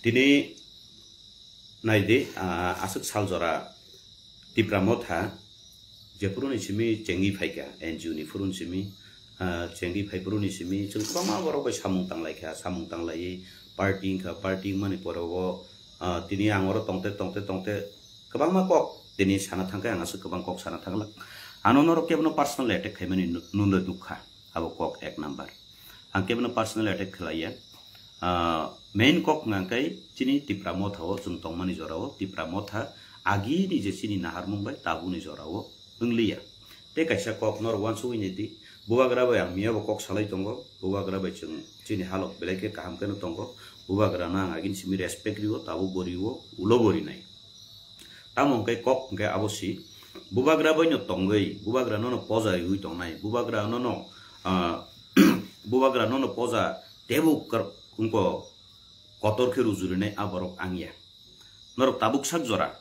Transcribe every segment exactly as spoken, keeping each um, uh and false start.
Tini naidi, ah, aswk sal jora Tipra Motha jephuru ni simi chengwi phaikha, N G O ni phuru ni simi, ah, chengwi phaiphuru ni simi chwng kwbangma borok bai samung tanglaikha, samung tanglaiwi party wngkha, party wngmani pore o, ah, tini ang oro tongte, tongte, tongte kwbangma kok tini sana thangkhe ang aswk kwbang kok sana thanglak. Ano norok kebono personal attack khaimani nu-, nunde nukha, abo kok ek number. Ang kebono personal attack khlaiya. Ah, main kok hwnkha khe chini Tipra Motha o chwng tongmani jora o Tipra Motha agini je chini naharmung bai tabukni jora o wngliya. Tei kaisa kok norok uansugwi naidi, bubagra bai ang miyabo kok salai tongo, bubagra bai chwng chini halok belai khe kaham kheno tongo, bubagrano ang agini simi respect rio, tabuk bo rio, ulo bo rinai. Tamo hwnkhe kok hwnkhe abo si, bubagra baino tongwi, bubagra nono poja riwi tongnai, bubagra nono, ah, bubagra nono poja tebo kar-, wngko kotor khe rujurinai a borok ang ya. Norok tabuk sak jora,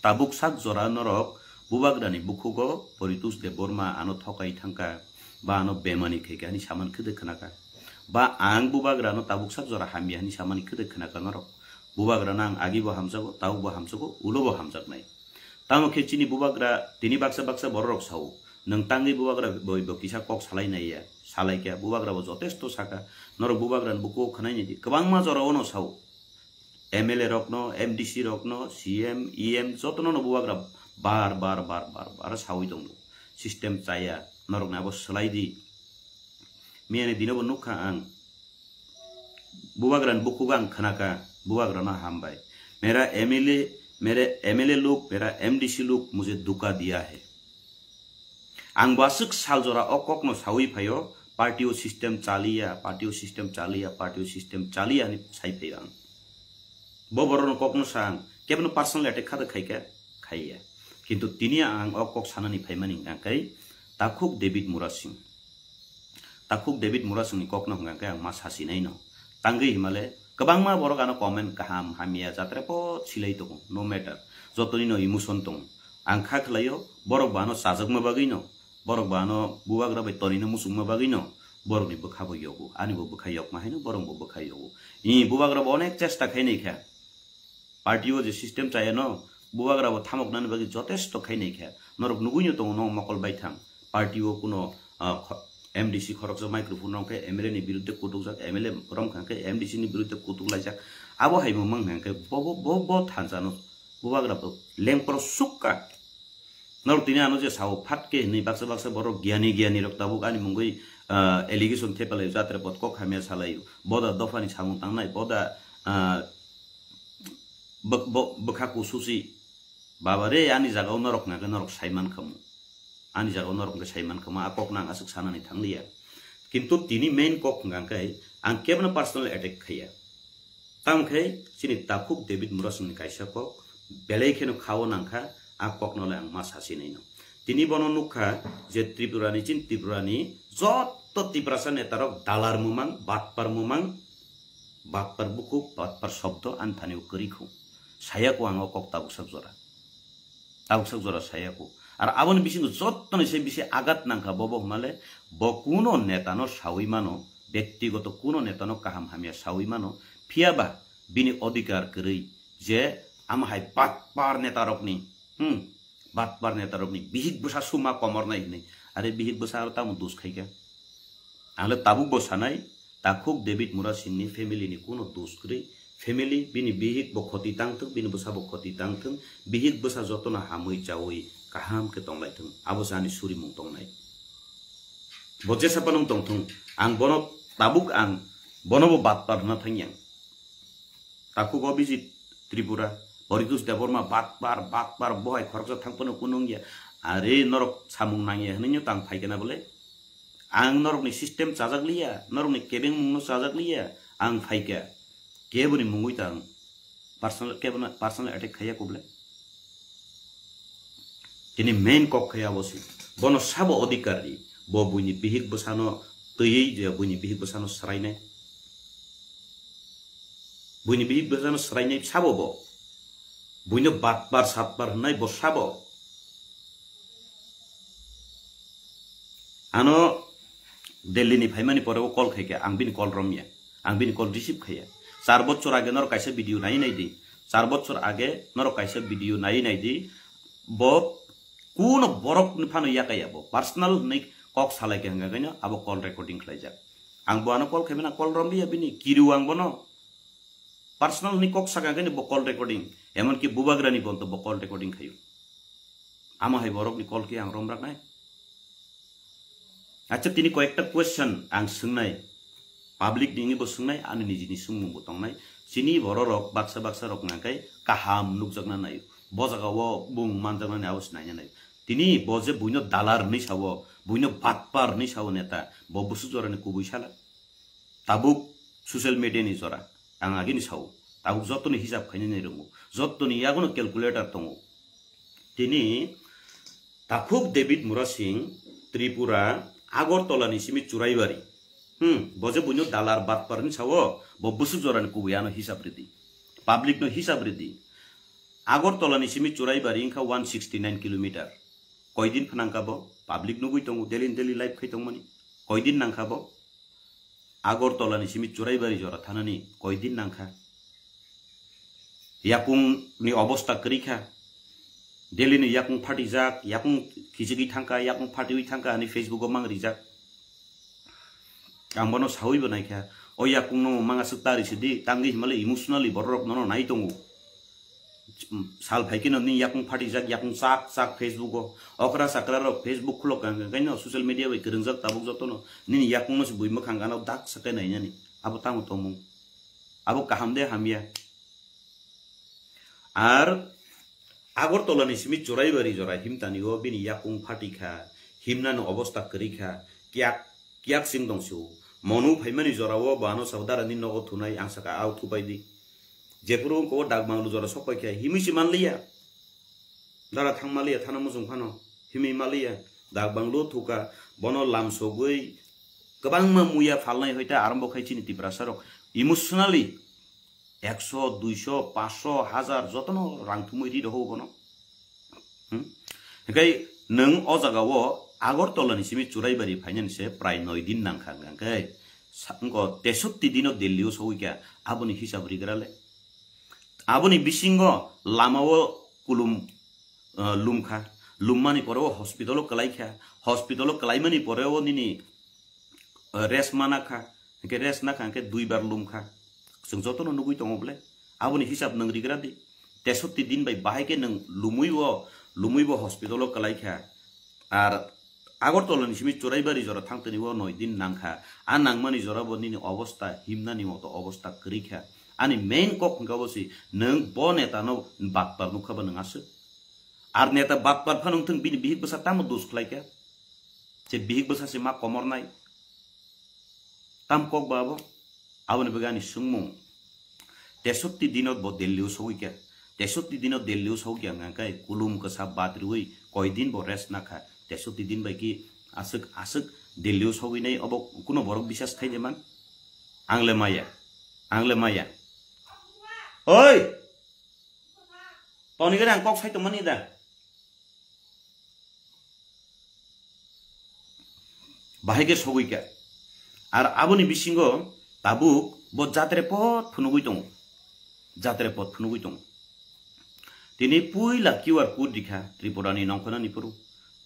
tabuk sak jora norok bubagrani bukhugo Poritos Debbarma ano thokai thangkha, ba ano bemani khaikha hwnwi samani khwdwk khnakha. Ba ang bubagrano tabuk sak jora hamya hwnwi samani khwdwk khnakha norok. Bubagrano ang agibo hamjago, tabukbo hamjago, ulobo hamjaknai. Tamo khe chini bubagra tini baksa baksa bororok sao, "Nwng tangwi bubagra bai bo kisa kok salai nai ya?" Salai kha, bubagra bo jotesto saka, norok bubagrani bukugo khwnai naidi, kwbangma jora ono sao. M L A rokno, M D C rokno, C M, E M jotono no bubagra bar bar bar bar bar sawi tongo. System chaya, norokni abo swlai di. Miyani dino bo nukha ang. Bubagrani bukugo ang khnakha, bubagrano hambai. Mera M L A, mere M L A log, mera M D C log mujhe dhuka diya hai. Ang bo aswk sal jora o kokno sawi phaio, party o system chaliya, party o system chaliya, party o system chaliya hwnwi sai phaio ang. Bo borokno kokno sa ang, kebono personal attack kha da khaikha, khaiya. Kintu tini ang o kok sanani phaimani hwnkha khe takhuk David Murasing. Takhuk David Murasingni kokno hwnkha khe ang ma sasinaino. Tangwi himale kwbangma borok ano comment kaham hamya jatra po silai tongo, no matter. Jotonino emotion tongo. Ang kha khlaio, borok bo ano chajakma bagwino, borok bo ano bubagra bai tonino muchungma bagwino, borokni bwkha bo yogo, ani bo bwkha yokma haino borok bo bwkha yogo. I bubagra bo onek chesta khainai kha. Party o je system chayano, bubagra bo thamoknani bagwi jotesto khainai kha. Norok nugwino tongo no mokol baithang. Party o kuno, ah, kho-, M D C khoroksa microphone rok khe M L A ni birudde kutukjak, M L A rom kha khe M D C ni birudde kutuk laijak. Abo hai bo mang kha khe bo, bo, bo, bo thansa no bubagra bo lengpro sukka. Norok tini ano je sao phatke hinwi baksa baksa borok giyani giyani rok tabuk ani mungwi, ah, allegation thepalai jatre pot kok hamya salai. Boda dophani samung tangnai, boda, ah, bwk-, bo-, bwkha kususi. Baba re, ani jagao norok hwnkha khe norok saiman khamu. Ani jagao norok hwnkhe saiman khamu, a kokno ang aswk sanani thangliya. Kintu tini main kok hwnkha khe ang kebono personal attack khaiya. Tamo khe chini takhuk David Murasingni kaisa kok, belai kheno khao nangkha, a kokno le ang ma sasinaino. Tini bono nukha je Tripurani, chini Tripurani joto Tiprasa netarok dalar mumang, batpar mumang, batpar bukhuk, batpar shobdo ani thani o kwrwi khu. Saya kho ang o kok tabuksak jora. Tabuksak jora saya kho. Ar aboni bisingo jottoni se bisi agat nangkha bobo hwnmale bo kuno netano sawi mano, bektigoto kuno netano kaham hamya sawi mano, phiyaba bini odhikar kwrwi je ama hai batpar netarokni, hmm, batpar netarokni bihik bwsa suma komornai hwnwi. Are bihik bwsa aro tamo dos khaikha? Ang le tabuk bo sanai, takhuk David Murasingni family ni kuno dos kwrwi, family bini bihik bo khoti tangthwng, bini bwsa bo khoti tangthwng, bihik bwsa jotono hamwi chawi kaham khe tonglaithwng, abo se ani surimung tongnai. Bo jesa phano wng tongthwng, ang bono tabuk ang bono bo batpar hwnna thangyang. Takhuk Abhijit Tripura, Poritos Debbarma, batpar, batpar, bohai khoroksa thangphano kunung ya. Are norok samung nangya hwnwi no tang phaikha na bole? Ang norokni system chajak liya, norokni kebeng mungno chajak liya, ang phaikha. Keboni mungwi tang personal, kebono personal attack khaiya kho bole? Tini main kok khai abo se. Bono sabo odhikar di. Bo buini bihik bwsano twiwi je buini bihik bwsano swrainai. Buini bihik bwsano swrainai sabo bo. Buino batpar satpar hwnwi bo sabo. Ano Delhi ni phaimani pore o call khaikha, ang bini call romya. Ang bini call receive khaiya. Char bochor age norok kaisa video nai nai di. Char bochor age norok kaisa video nai nai di. Bo kuno borok ni phano yakai ya bo. Personal hinwi kok salai khe hwnga kaino abo call recording khlaijak. Ang bo ano call khaimani call romliya bini. Kiru ang bono. Personal hinwi kok saka kaino bo call recording. Emonki bubagrani bonto bo call recording khayo. Amo hai borokni call khe ang romraknai. Acha tini koyekta question ang swngnai. Public ni bo swngnai, ani nijini swngmung bo tongnai. Chini bororok baksa baksa rok nangkai kaham nukjakna naio. Bo jaga o bung manjaknani abo se naina naio. Tini bo je buino dalar hinwi sao, buino batpar hinwi sao neta, bo bwswk jorani kubui sala. Tabuk social media ni jora, ang agini sao. Tabuk jotoni hisab khainani rongo. Jotoni yagono calculator tongo. Tini Takhuk David Murasing, Tripura, Agartala ni simi Churaibari. Hmm, bo je buino dalar batpar hinwi sao, bo bwswk jorani kubui ano hisab ridi. Public no hisab ridi. Agartala ni simi Churaibari wngkha one sixty nine kilometer. Koidin phnangkha bo? Public nugui tongo, daily daily live khai tongmani. Koidin nangkha bo? Agartala ni simi Churaibari jora thanani koidin nangkha? Yakung ni obosta kwrwi kha. Daily ni yakung phatijak, yakung khichigwi thangkha, yakung phatiwi thangkha hinwi Facebook o mang rijak. Ang bono sawi bo naikha. O yakung no manga swk tari sidi, tangwi himale emotionally bororok nono nai tongo. Sal phai kheno ni yakung phatijak, yakung chak chak Facebook o. Okra chakra rok Facebook khulok kang kang kaino social media bai kwrwngjak tabuk jotono. Nini yakung no se bui mwkhang gana dak sakai nainani. Abo tamo tongmung. Abo kaham de hamya. Ar Agartala ni simi Churaibari jora himtani o bini yakung phatikha, himnani obosta kwrwi kha, kiyak kiyak sing tong sio. Monu phaimani jora o bo ano sabo dara ni nogo thunai, ang saka ao thupai di. Jephuru wngkha o dak banglu jora sok pai kha, himwi se manliya. Dara thang maliya, thana muchung phano himwi maliya. Dak banglu thuka, bono lam sogwi kwbangma muya phalnai hoita arambo khai chini Tiprasa rok emotionally ekso, duiso, paanso, hajar jotono rang thumwi ri rohor bono. Hmm? Hinkhe nwng o jaga o Agartala ni simi Churaibari phainani se prai noi din nangkha, hwnkhe sa-, wngkha tesotti dino Delhi o sogwi kha, aboni hisab rigra le. Aboni bisingo lama o kulum, uh, lumkha, lummani pore o hospital o kwlaikha, hospital o kwlaimani pore o nini rest mana kha, hwnkhe rest na kha, hwnkhe duibar lum kha. Chwng jotono nugui tongo bole. Aboni hisab nwng rigra di. Tesotti din bai bahai khe nwng lumui o, lumui bo hospital o kwlai kha. Ar Agartala ni simi Churaibari jora thang tini o noi din nang kha. A nangmani jora bo nini obosta himnani moto obosta kwrwi kha. Ani main kok hwnkha bo si nwng bo neta no batpar nukha ba nwng aswk. Ar neta batpar phano wngthung bini bihik bwsa tamo dos khlai kha. Je bihik bwsa se ma komornai. Tam kok ba abo? Aboni bagwi ani swngmung. Tesotti dinot bo Delhi o sogwi kha. Tesotti dinot Delhi o sogwi kha hwnkha khe kulum kwsa bat riwi koi din bo rest na kha. Tesotti din bai ki aswk aswk Delhi o sogwi nai obo kuno borok bisas khai de man? Ang le maya. Ang le maya. Oi! Toni gani ang kok sai tongmani da. Bahai khe sogwi kha. Ar aboni bisingo tabuk bo jatre pot phunugwi tongo. Jatre pot phunugwi tongo. Tini puila Q R code rikha Tripura ni nongkhornani phuru.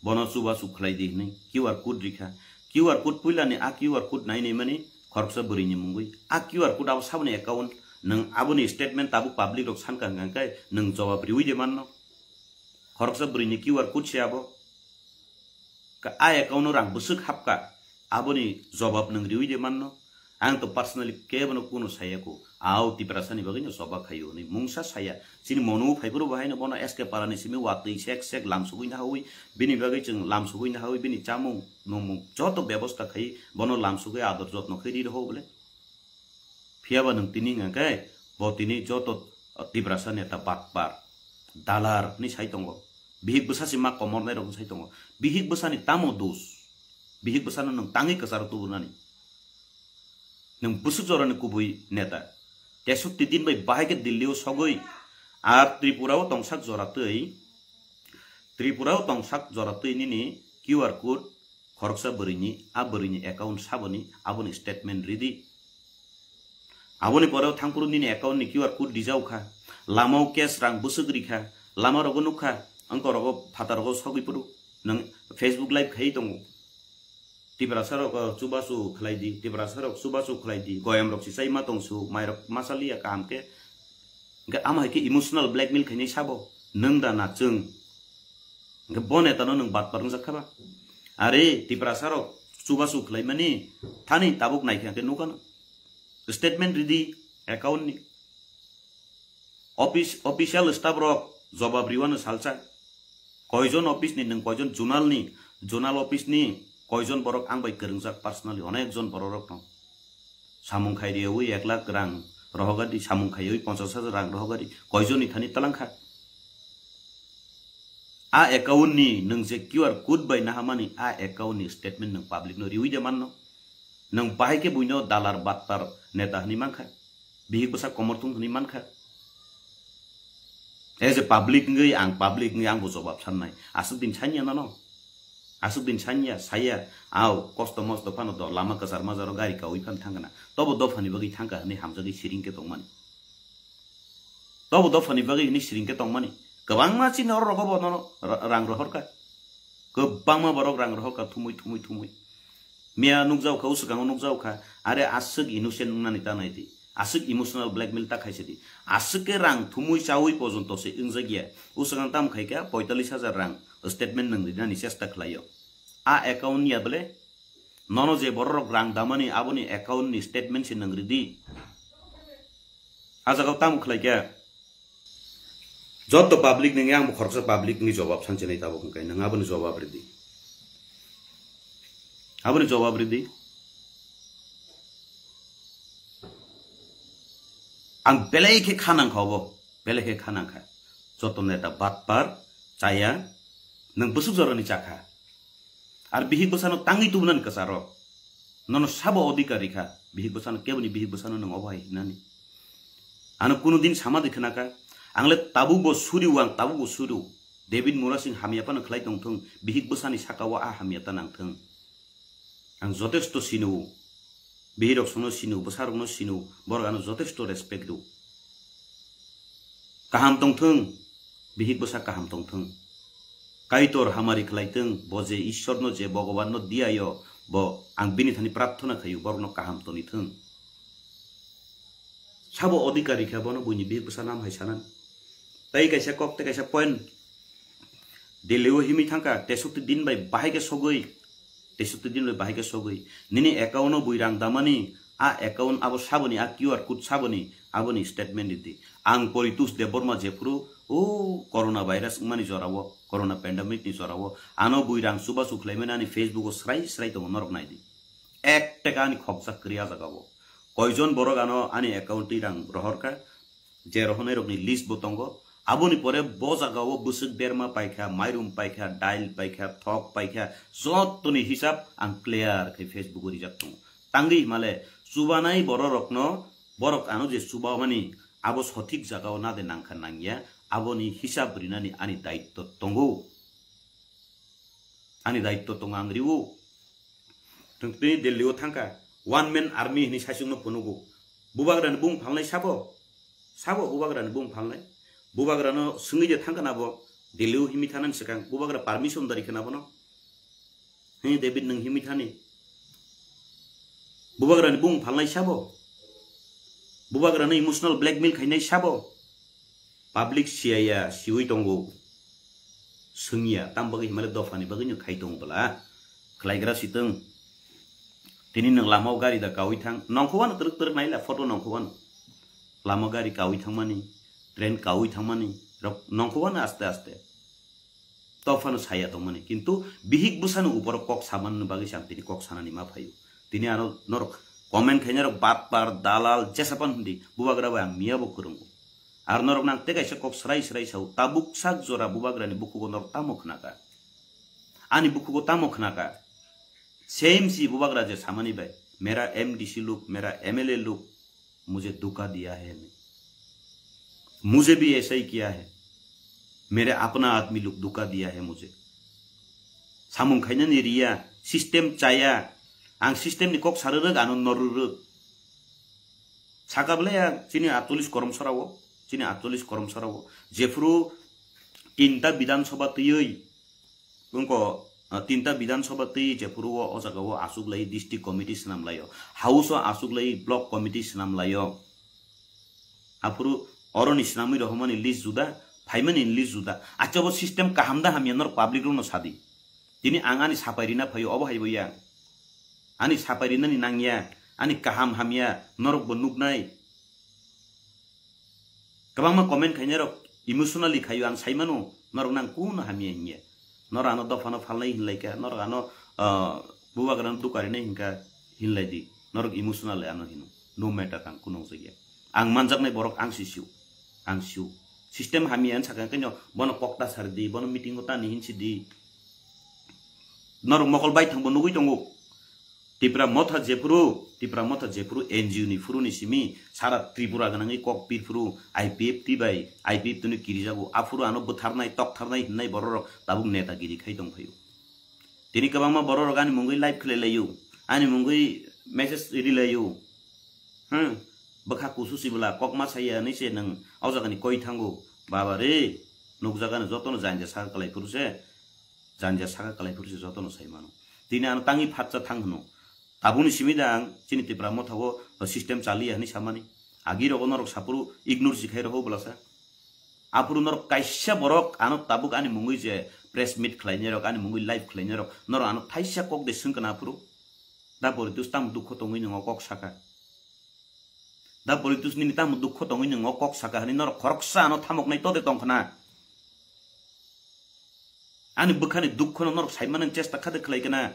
Bono chubachu khlai di hwnwi Q R code rikha. Q R code puilani a Q R code nai nai mani khoroksa bwrwini mungwi. A Q R code abo saboni account, nwng aboni statement tabuk public rok sankha hwnkha khe nwng jawab riwi de manno. Khoroksa bwrwini Q R code se abo. Ka-, a account o rang bwswk hapkha, aboni jobab nwng riwi de manno. Ang to personally kebono kuno saya ko. Ao Tiprasa ni bagwi no jobab khaio hwnwi mungsa saya. Chini mono phaiphuru bo haino bono S K Para ni simi watwi sek sek lam sugwi na hawi. Bini bagwi chwng lam sugwi na hawi, bini chamung nungmung joto bebosta khai bono lam sugwi ador jotno khai ri rw bole. Phiya ba nwng tini hwnka khe bo tini joto Tiprasa neta batpar, dalar hwnwi sai tongo. Bihik bwsa se ma komornai rok sai tongo. Bihik bwsani tamo dos? Bihik bwsano nwng tangwi kwcharo tubunani. Nwng bwswk jorani kubui neta. Tesotti din bai bahai khe Delhi o sogwi. Ar Tripura o tongsak jora twi, Tripura o tongsak jora twi nini Q R code khoroksa bwrwini, a bwrwini account saboni, aboni statement ridi. Aboni pore thangphuru nini account ni Q R code rijak kha, lama o cash rang bwswk rikha, lama rogo nukha, wngkha rogo phatar rogo sogwi phuru nwng Facebook live khai tongo. Tiprasa rok, uh, chubachu khlai di, Tiprasa rok chubachu khlai di, goyam rok si chai ma tong su, mai rok ma chaliya kaham khe. Hingke ama hai khe emotional blackmail khainai sabo, nwng da na chwng. Hingke bo neta no nwng batpar wngjak kha ba? Are Tiprasa rok chubachu khlai mani thani tabuk nai khe hingke nukha no. Statement ridi account ni. Office, official staff rok jobab riwano salsa. Koijon office ni nwng koijon zonal ni, zonal office ni koijon borok ang bai kwrwngjak personally onek jon borok rok tong. Samung khai riyawi ek lakh rang rohogadi, samung khaiwi ponchas hajar rang rohogadi, koijon ni thani talangkha. A account ni nwng je Q R code bai nahamani a account ni statement nwng public no riwi de manno. Nwng bahai khe buino dalar battar neta hwnwi mankha. Bihik bwsa komorthung hwnwi mankha. As a public wngwi ang public wngwi ang bo jobab sannai. Aswk din sanya nano. Aswk din sanya, saya, au, kosto mosto phano do lama kwchar majaro gari kawi phan thangkana. Tobo dophani bagwi thangka hwnwi hamjagwi siring khe tongmani. Tobo dophani bagwi hwnwi siring khe tongmani. Kwbangma chini oro rogo bo nono ra-, rang rohorkha. Kwbangma borok rang rohorkha thumui, thumui, thumui. Miya nukjao kha, uswkango nukjao kha, are aswk innocent wngnani ta nai di. Aswk emotional blackmail ta khaisa di. Aswk khe rang thumui chaui pojonto se wngjak ya. Uswkang tam khai kha poitallis hajar rang statement nwng rinani chesta khlai o. A account ya bole? Nono je borok rok rang damani aboni account ni statement se nwng ridi. A jaga o tamo khlai kha? Joto public nung yang bo khoroksa public ni jawab sanchilai tabuk hwnkhe nwng aboni jawab ridi. Aboni jawab ridi. Ang belai khe khanang kha obo, belai khe khanang kha. Joto neta batpar chaya, nwng bwswk jorani chakha. Ar bihik bwsano tangwi tubunani kwcharo. Nono sabo odhikar rikha, bihik bwsano, keboni bihik bwsano nwng obo hai hinani. Ano kuno din sama de khwnakha, angle tabuk bo suriu, ang tabuk bo suriu. David Murasing hamya phano khlai tongthung, bihik bwsani sakao a hamya ta nangthung. Ang jotesto sino, bihirok sono sino, bwsarokno sino, borok ano jotesto respect do. Kaham tongthung, bihik bwsa kaham tongthung. Kaitor hamari khlai thung, bo je Ishwarno je Bhagwanno diyayo, bo ang bini thani prarthana khayu, borokno kaham toni thung. Sabo odhikar rikha bono buini bihik bwsa nam hai sanan. Tei kaisa kok, tei kaisa point. Delhi o himwi thangkha, tesukti din bai bahai khe sogwi, tesukti din bai bahai khe sogwi. Nini account o bui rang damani, a account abo saboni, a Q R code saboni, aboni statement ridi. Ang Poritos Debbarma jephuru, o corona virus wngmani jorao, corona pandemic ni jorao, ano bui rang chubachu khlaimani ani Facebook o srai srai tongo, norok naidi. Ek teka ani khokjak kwrwi a jaga o. Koijon borok ano ani account twi rang rohorkha, je rohornai rokni list bo tongo. Aboni pore bo jaga o bwswk berma paikha, mairum paikha, dail paikha, thok paikha, jottoni hisab ang clear khai Facebook o rijak tongo. Tangwi himale chubanai borok rokno, borok ano je chubamani abo sothik jaga o nade nangkha nangya, aboni hisab rinani ani daitto tongo. Ani daitto tongo, ang riwo. Tongtwi Delhi o thangkha, one man army hinwi saichungno phunugo. Bubagrani bung phalnai sabo? Sabo bubagrani bung phalnai? Bubagrano swngwi de thangkha nabo? Delhi o himwi thanani swkang bubagra permission dari khe nabono? He David, nwng himwi thani? Bubagrani bung phalnai sabo? Bubagrano emotional blackmail khainai sabo? Public siyaya, siwi tongo. Swngya, tam bagwi himale dophani bagwino khai tongo bwla. Khlaigra sitwng. Tini nwng lama o gari da kawi thang. Nongkhowano twrwk twrwk naila photo nongkhowano. Lama gari kawi thangmani, train kawi thangmani, rok nongkhowano aste aste. Tophano saya tongmani. Kintu bihik bwsano uporo kok samanani bagwi se ang tini kok sanani ma phaio. Tini ano norok comment khainai rok batpar, dalal, jesa pan hindi, bubagra bai ang miya bo kwrwngo. Ar norok nang tei kaisa kok srai srai sao, tabuk sak jora bubagrani bukhugo norok tamo khnaka? Ani bukhugo tamo khnaka? Same si bubagra je samani bai, mera M D C luk, mera M L A luk, mujhe dhuka diya hai hame. Mujhe bhi aisa hi kiya hai. Mere apna admi luk dhuka diya hai mujhe. Samung khainani riya, system chaya. Ang system ni kok sarwrwk, ano norwrwk. Saka belai ya chini atolish korom sora o, chini atolish korom sora o. Jephuru tinta Bidhan Sabha twiwi, wngko, ah, tinta Bidhan Sabha twi jephuru o, o jaga o aswk lai district committee swnam lai o, house o aswk lai block committee swnam lai o. Aphuru oroni swnamwi rohormani list juda, phaimani list juda. Acha bo system kaham da hamya norok public rokno sadi. Tini ang ani sapai rina phaio, obo hai bo ya. Ani sapai rinani nangya, ani kaham hamya, norok bo nuknai. Kwbangma comment khainai rok emotionally khaio, ang saimano, norok nang kuno hamya hinya. Norok ano dophano phalnai hinlai kha, norok ano, ah, bubagrano dukarinai hinkha hinlai di. Norok emotionally ano hino. No matter, ang kuno wngjak ya. Ang manjaknai borok ang si sio. Ang sio. System hamya ang sakha khe no bono kokta sar di, bono meeting o tani hinsi di. Norok mokol bai thangbo nugwi tongo. Tipra Motha jephuru, Tipra Motha jephuru N G O ni phuru ni simi sara Tripura gwnangwi kok pir phuru I P F T bai, I P F T no kirijago. Aphuru ano bwtharnai, toktharnai hinnai bororok tabuk netagiri khai tong phaio. Tini kwbangma bororok ani mungwi live khlai laio, ani mungwi message ri laio. Hmm, bwkha kusu sibla kokma saya hinwi se nwng o jagani koi thango. Baba re, nukjagano jotono janja saka kwlai phuru se. Janja saka kwlai phuru se jotono sai mano. Tini ano tangwi phatsa thang hwno. Tabukni simi da ang chini Tipra Motha o system chaliya hinwi samani. Agi rogo norok saphuru ignore si khai roho bwlasa. Aphuru norok kaisa borok ano tabuk ani mungwi je press meet khlainai rok, ani mungwi live khlainai rok, norok ano thaisa kok de swngkana aphuru. Da Boritus tamo dukho tongwi nwngo kok saka. Da Boritus nini tamo dukho tongwi nwngo kok saka hinwi norok khoroksa ano thamoknai tode tongkhna. Ani bwkhani dukhono norok saimani chesta khade khlai kana.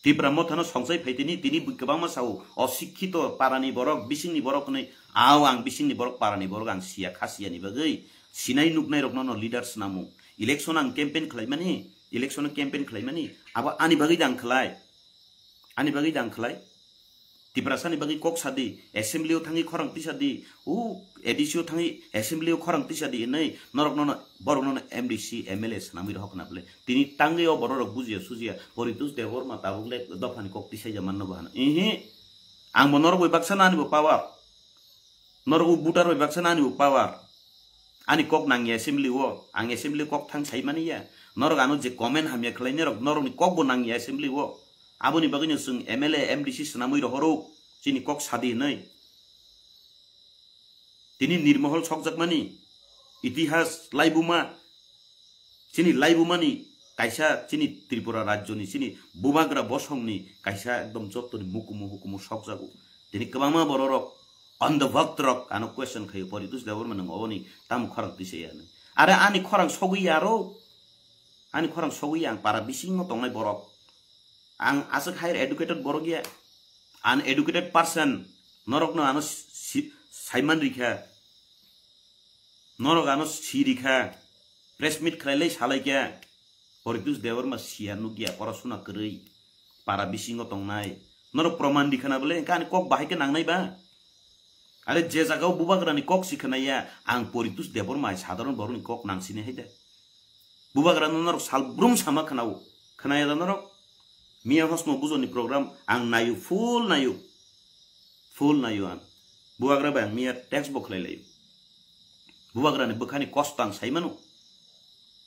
Tipra Mothano songchai phai tini, tini bui kwbangma sao, osikkito parani borok, bisingni borok hinwi, ao ang bisingni borok, parani borok ang siya, kha siyani bagwi sinai nuknai rokno no leader swnamo. Election ang campaign khlaimani, election campaign khlaimani, abo ani bagwi da ang khlai. Ani bagwi da ang khlai. Tiprasani bagwi kok sadi, assembly o thangwi khorang tisa di, o A D C o thangwi assembly o khorang tisa di hinwi norok nono, borok nono M D C, M L A swnamwi rohor khna bwle. Tini tangwi o bororok bujiya sujiya, Poritus Debbarma tabuk le dophani kok tisaija manno bo hano. Ihi, ang bo norok bai baksa no ani bo power. Norok bo voter bai baksa no ani bo power. Ani kok nangya assembly o, ang assembly kok thang sai mani ya. Norok ano je comment hamya khlai norok, norokni kok bo nangya assembly o. Aboni bagwi no chwng M L A, M D C swnamwi rohoro, chini kok sadi hinwi. Tini nirmohol sokjakmani, itihas laibuma, chini laibumani kaisa chini Tripura rajyoni chini bubagra bosongni kaisa ekdom jottoni mukumu hukumu sokjago. Tini kwbangma bororok on the vote rok ano question khaio, Poritus Debbarma nwng oboni tamo khorang tisa ya hinwi. Are ani khorang sogwi ya aro, ani khorang sogwi ya, ang para bisingo tongnai borok. Ang aswk higher educated borok ya, uneducated person, norokno ano si-, saiman rikha, norok ano si rikha, press meet khlai lai salai kha, Poritus Debbarma siya nukya, porasuna kwrwi, para bisingo tongnai, norok proman rikha na bole, engkha ani kok bahai khe nangnai ba? Are je jagao bubagrani kok si khwnaya, ang Poritus Debbarma hai sadharon borokni kok nang sini hai de. Bubagrano norok salbrum sama khwnao. Khwnaya da norok? Miya hosno bujoni program ang nayo, full nayo. Full nayo ang. Bubagra bai ang miya text bo khlai layo. Bubagrani bwkhani kosto ang sai mano.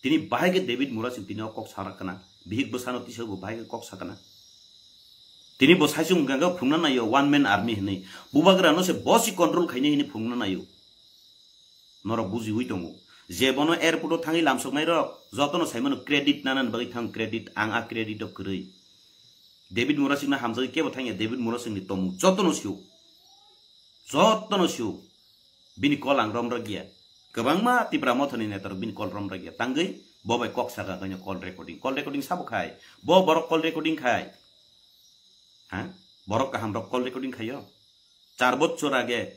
Tini bahai khe David Murasing tini o kok sarak kana. Bihik bwsano tisa bo bahai khe kok sakana. Tini bo saisung ganga phungna nayo one man army hinwi. Bubagrano se bosi control khaina hinwi phungna nayo. Norok bujiwi tongo. Je bono airport o thangwi lamsoknai rok, jotono saimano credit nanani bagwi thang credit, ang a credit o kwrwi. David Murasing no hamjagwi kebo thangya, David Murasing ni tomung jotono sio. Jotono sio. Bini call ang romrok ya. Kwbangma Tipra Mothani netarok bini call romrok ya. Tangwi bo bai kok saka kanya call recording. Call recording sabo khai. Bo borok call recording khai. Ha? Borok kaham rok call recording khaio. Char bochor age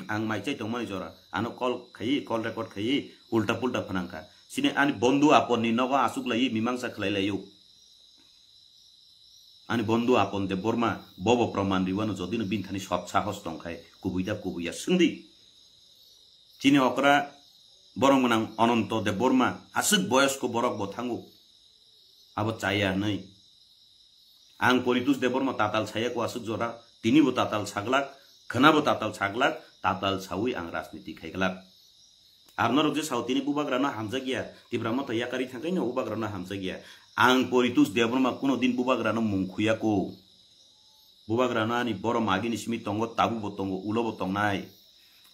ang mai chai tongmani jora. Ano call khai, call record khai, ulta pulta phanang kha. Sini ani bondhu apon ni nogo asuk lai, mimangsa khlai laio. Ani bondhu apon Debbarma, bobo proman riwano jodi no bini thani sot sahos tong khai, kubui da kubui ya swngdi. Chini okra borok gwnang Ananto Debbarma, aswk boyosko borok bo thango. Abo chaya hinwi. Ang Poritus Debbarma tatal saya ko aswk jora, tini bo tatal saglak, Khwnabo tatal saglak, tatal sawi ang rajniti khaiglak. Ar norok je sao tini bubagrano hamjakya, Tipra Motha yakarwi thangkhaino bubagrano hamjakya. Ang Poritos Debbarma kuno din bubagrano mung khuyako. Bubagrano ani borom agini simi tongo, tabubo tongo, ulobo tongnai.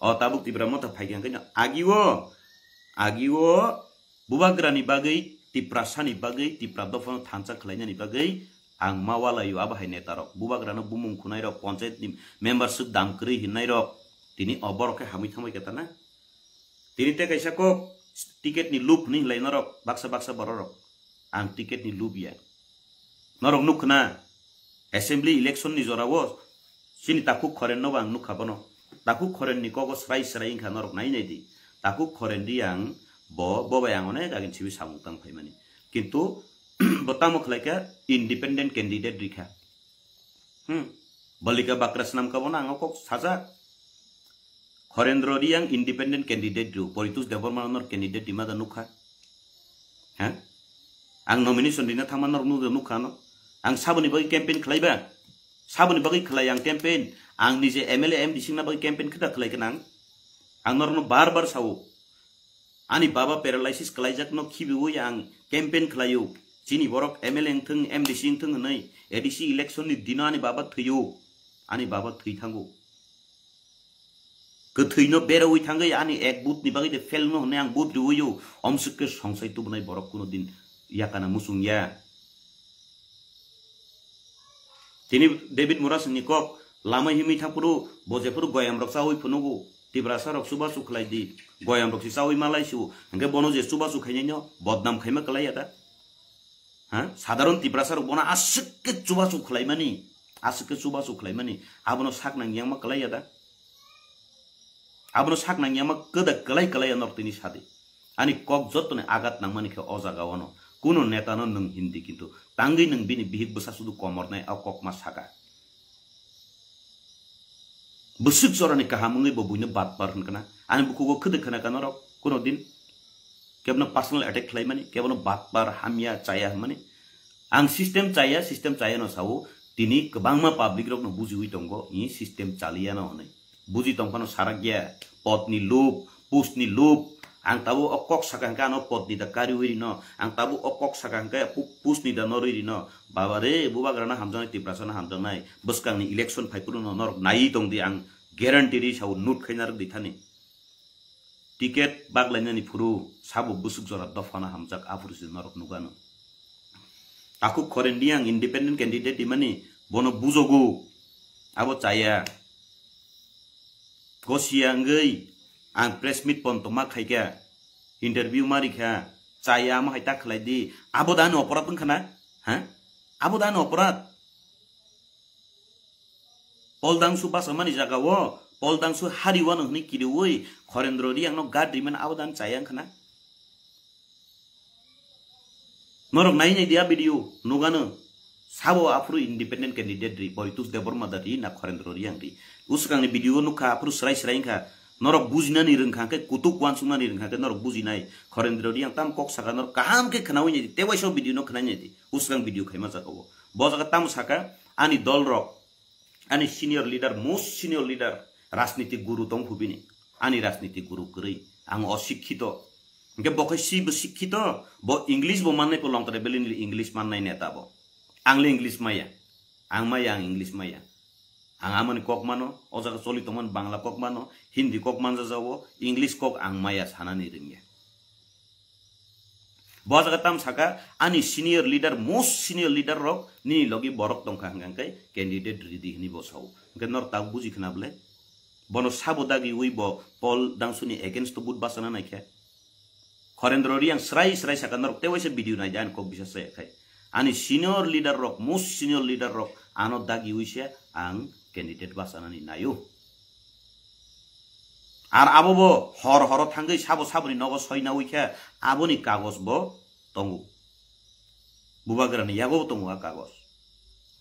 O tabuk Tipra Motha phaikha hwnkhe no agio, agio bubagrani bagwi, Tiprasani bagwi, Tipra dophano thansa khlainani bagwi ang ma walaio abo hai netarok. Bubagrano bumung khunairok, panchayatni member swk dam kwrwi hinnairok tini o borok khe hamwi thangbai khe tana. Tini tei kaisa kok ticket ni loop hinwi hinlai norok baksa baksa bororok. Ang ticket ni loop ya. Norok nuk khna assembly election ni jora o chini takhuk khoren no bo ang nukha bono. Takhuk khoren ni kogo srai srai wngkha norok nai nai di. Takhuk khoren di ang bo, bo bai ang onek agin sibi samung tang phaimani. Kintu bo tamo khlai kha independent candidate rikha. Hmm. Balika bakra swnam ka bono ang o kok sajak. Horendro Riang independent candidate rw, Poritos Debbarma nor candidate rima da nukha. Ha? Ang nomination rina thangma nor nukha no. Ang saboni bagwi campaign khlaiba. Saboni bagwi khlai ang campaign. Ang nije M L A M D C na bagwi campaign khita khlai kanang. Ang norno bar bar sao. Ani baba paralysis kalaijakno khibiwi ang campaign khlaio. Chini borok M L A wngthung, M D C wngthung hwnwi A D C election ni dino ani baba thwio. Ani baba thwi thango. Kwthwino berawi thangwi ani ek vote ni bagwi de fail no hwnwi ang vote riwio. Omswk khe songsai tubunai borok kuno din yakana muchung ya. Tini David Murasing ni kok lama himwi thangphuru bo jephuru goyam rok chawi phunugo, Tiprasa rok chubachu khlai di, goyam rok se chawi malai su, hwnkhe bono je chubachu khainai no bodnam khaima kwlai ya da? Ha? Sadharon Tiprasa rok bono aswk khe chubachu khlaimani, aswk khe chubachu khlaimani, abono sak nang yang ma kwlai ya da? Abono sak nang yang ma kwda kwlai kwlai ya norok tini sadi. Ani kok jottoni agat nangmani khe o jaga o no. Kuno neta no nwng hindi kintu tangwi nwng bini bihik bwsa sudu komornai o kok ma saka. Bwswk jorani kaham wngwi bo buino batpar hwnkha na. Ani bukhugo khwdwk khna kha norok kuno din. Kebono personal attack khlaimani, kebono batpar hamya chaya hwnmani. Ang system chaya, system chaya no sao, tini kwbangma public rok no bujiwi tongo, i system chaliya no hwnwi. Buji tongphano sarakya, podni loop, postni loop. Ang tabuk o kok saka hwnkhe ano podni da kariwi rino, ang tabuk o kok saka hwnkhe pu-, postni da norwi rino. Baba re, bubagrano hamjaknai, Tiprasano hamjaknai, bwskangni election phaiphuru no norok naiwi tongdi, ang guarantee ri sao, note khaina rwk di thani. Ticket baglainani phuru sabo bwswk jora dophano hamjak, aphuru se norok nukano. Takhuk khoren di ang independent candidate imani, bono bujogo, abo chaya. Gosia wngwi ang press meet pon tongma khaikha, interview ma rikha, chaya amo hai ta khlai di, abo da ani oporad wngkha na? Ha? Abo da ani oporad? Poldangsu basa mani jaga o, Poldangsu hari wano hwnwi kiriwi, Khorendro Riang no guard rimani abo da ani chaya wngkha na? Norok nai nai dia video, nugano. Sabo aphuru independent candidate ri, Boitus Debbarma da ri, na Khorendro Riang ri. Usukangni video o nukha, aphuru srai srai wngkha. Norok bujinani rwngkha khe, kutuk wansuknani rwngkha khe, norok bujinai. Khorendro Riang tam kok saka, norok kaham khe khnawi nai di, tei waisa video no khnai nai di. Usukang video khaima jaga o. Bo jaga tamo saka, ani dol rok, ani senior leader, most senior leader, rajniti guru tong phubini. Ani rajniti guru kwrwi. Ang osikkito. Hwnkhe bo khai si bo sikkito, bo English bo mannai po longtare belini English mannai neta bo. Ang le English maya. Ang maya, ang English maya. Ang amoni kok mano, o jaga choli tongmani Bangla kok mano, Hindi kok manjajago, English kok ang maya sanani rwngya. Bo jaga tam saka, ani senior leader, most senior leader rok, nini logi borok tongkha hwnkha hwnkhe candidate ridi hwnwi bo sao. Hwnkhe norok tabuk buji khna bwle? Bono sabo dagiwi bo Paul Dangsuni against o vote bachana naikha. Khorendro Riang srai srai saka norok tei waisa video naidi ani kok bisa chaya khai. Ani senior leader rok, most senior leader rok ano dagiwi se ang candidate bachanani naio. Ar abo bo hor horo thangwi sabo saboni nogo soinawi khe aboni kagoj bo tongo. Bubagrani yago bo tongo a kagoj.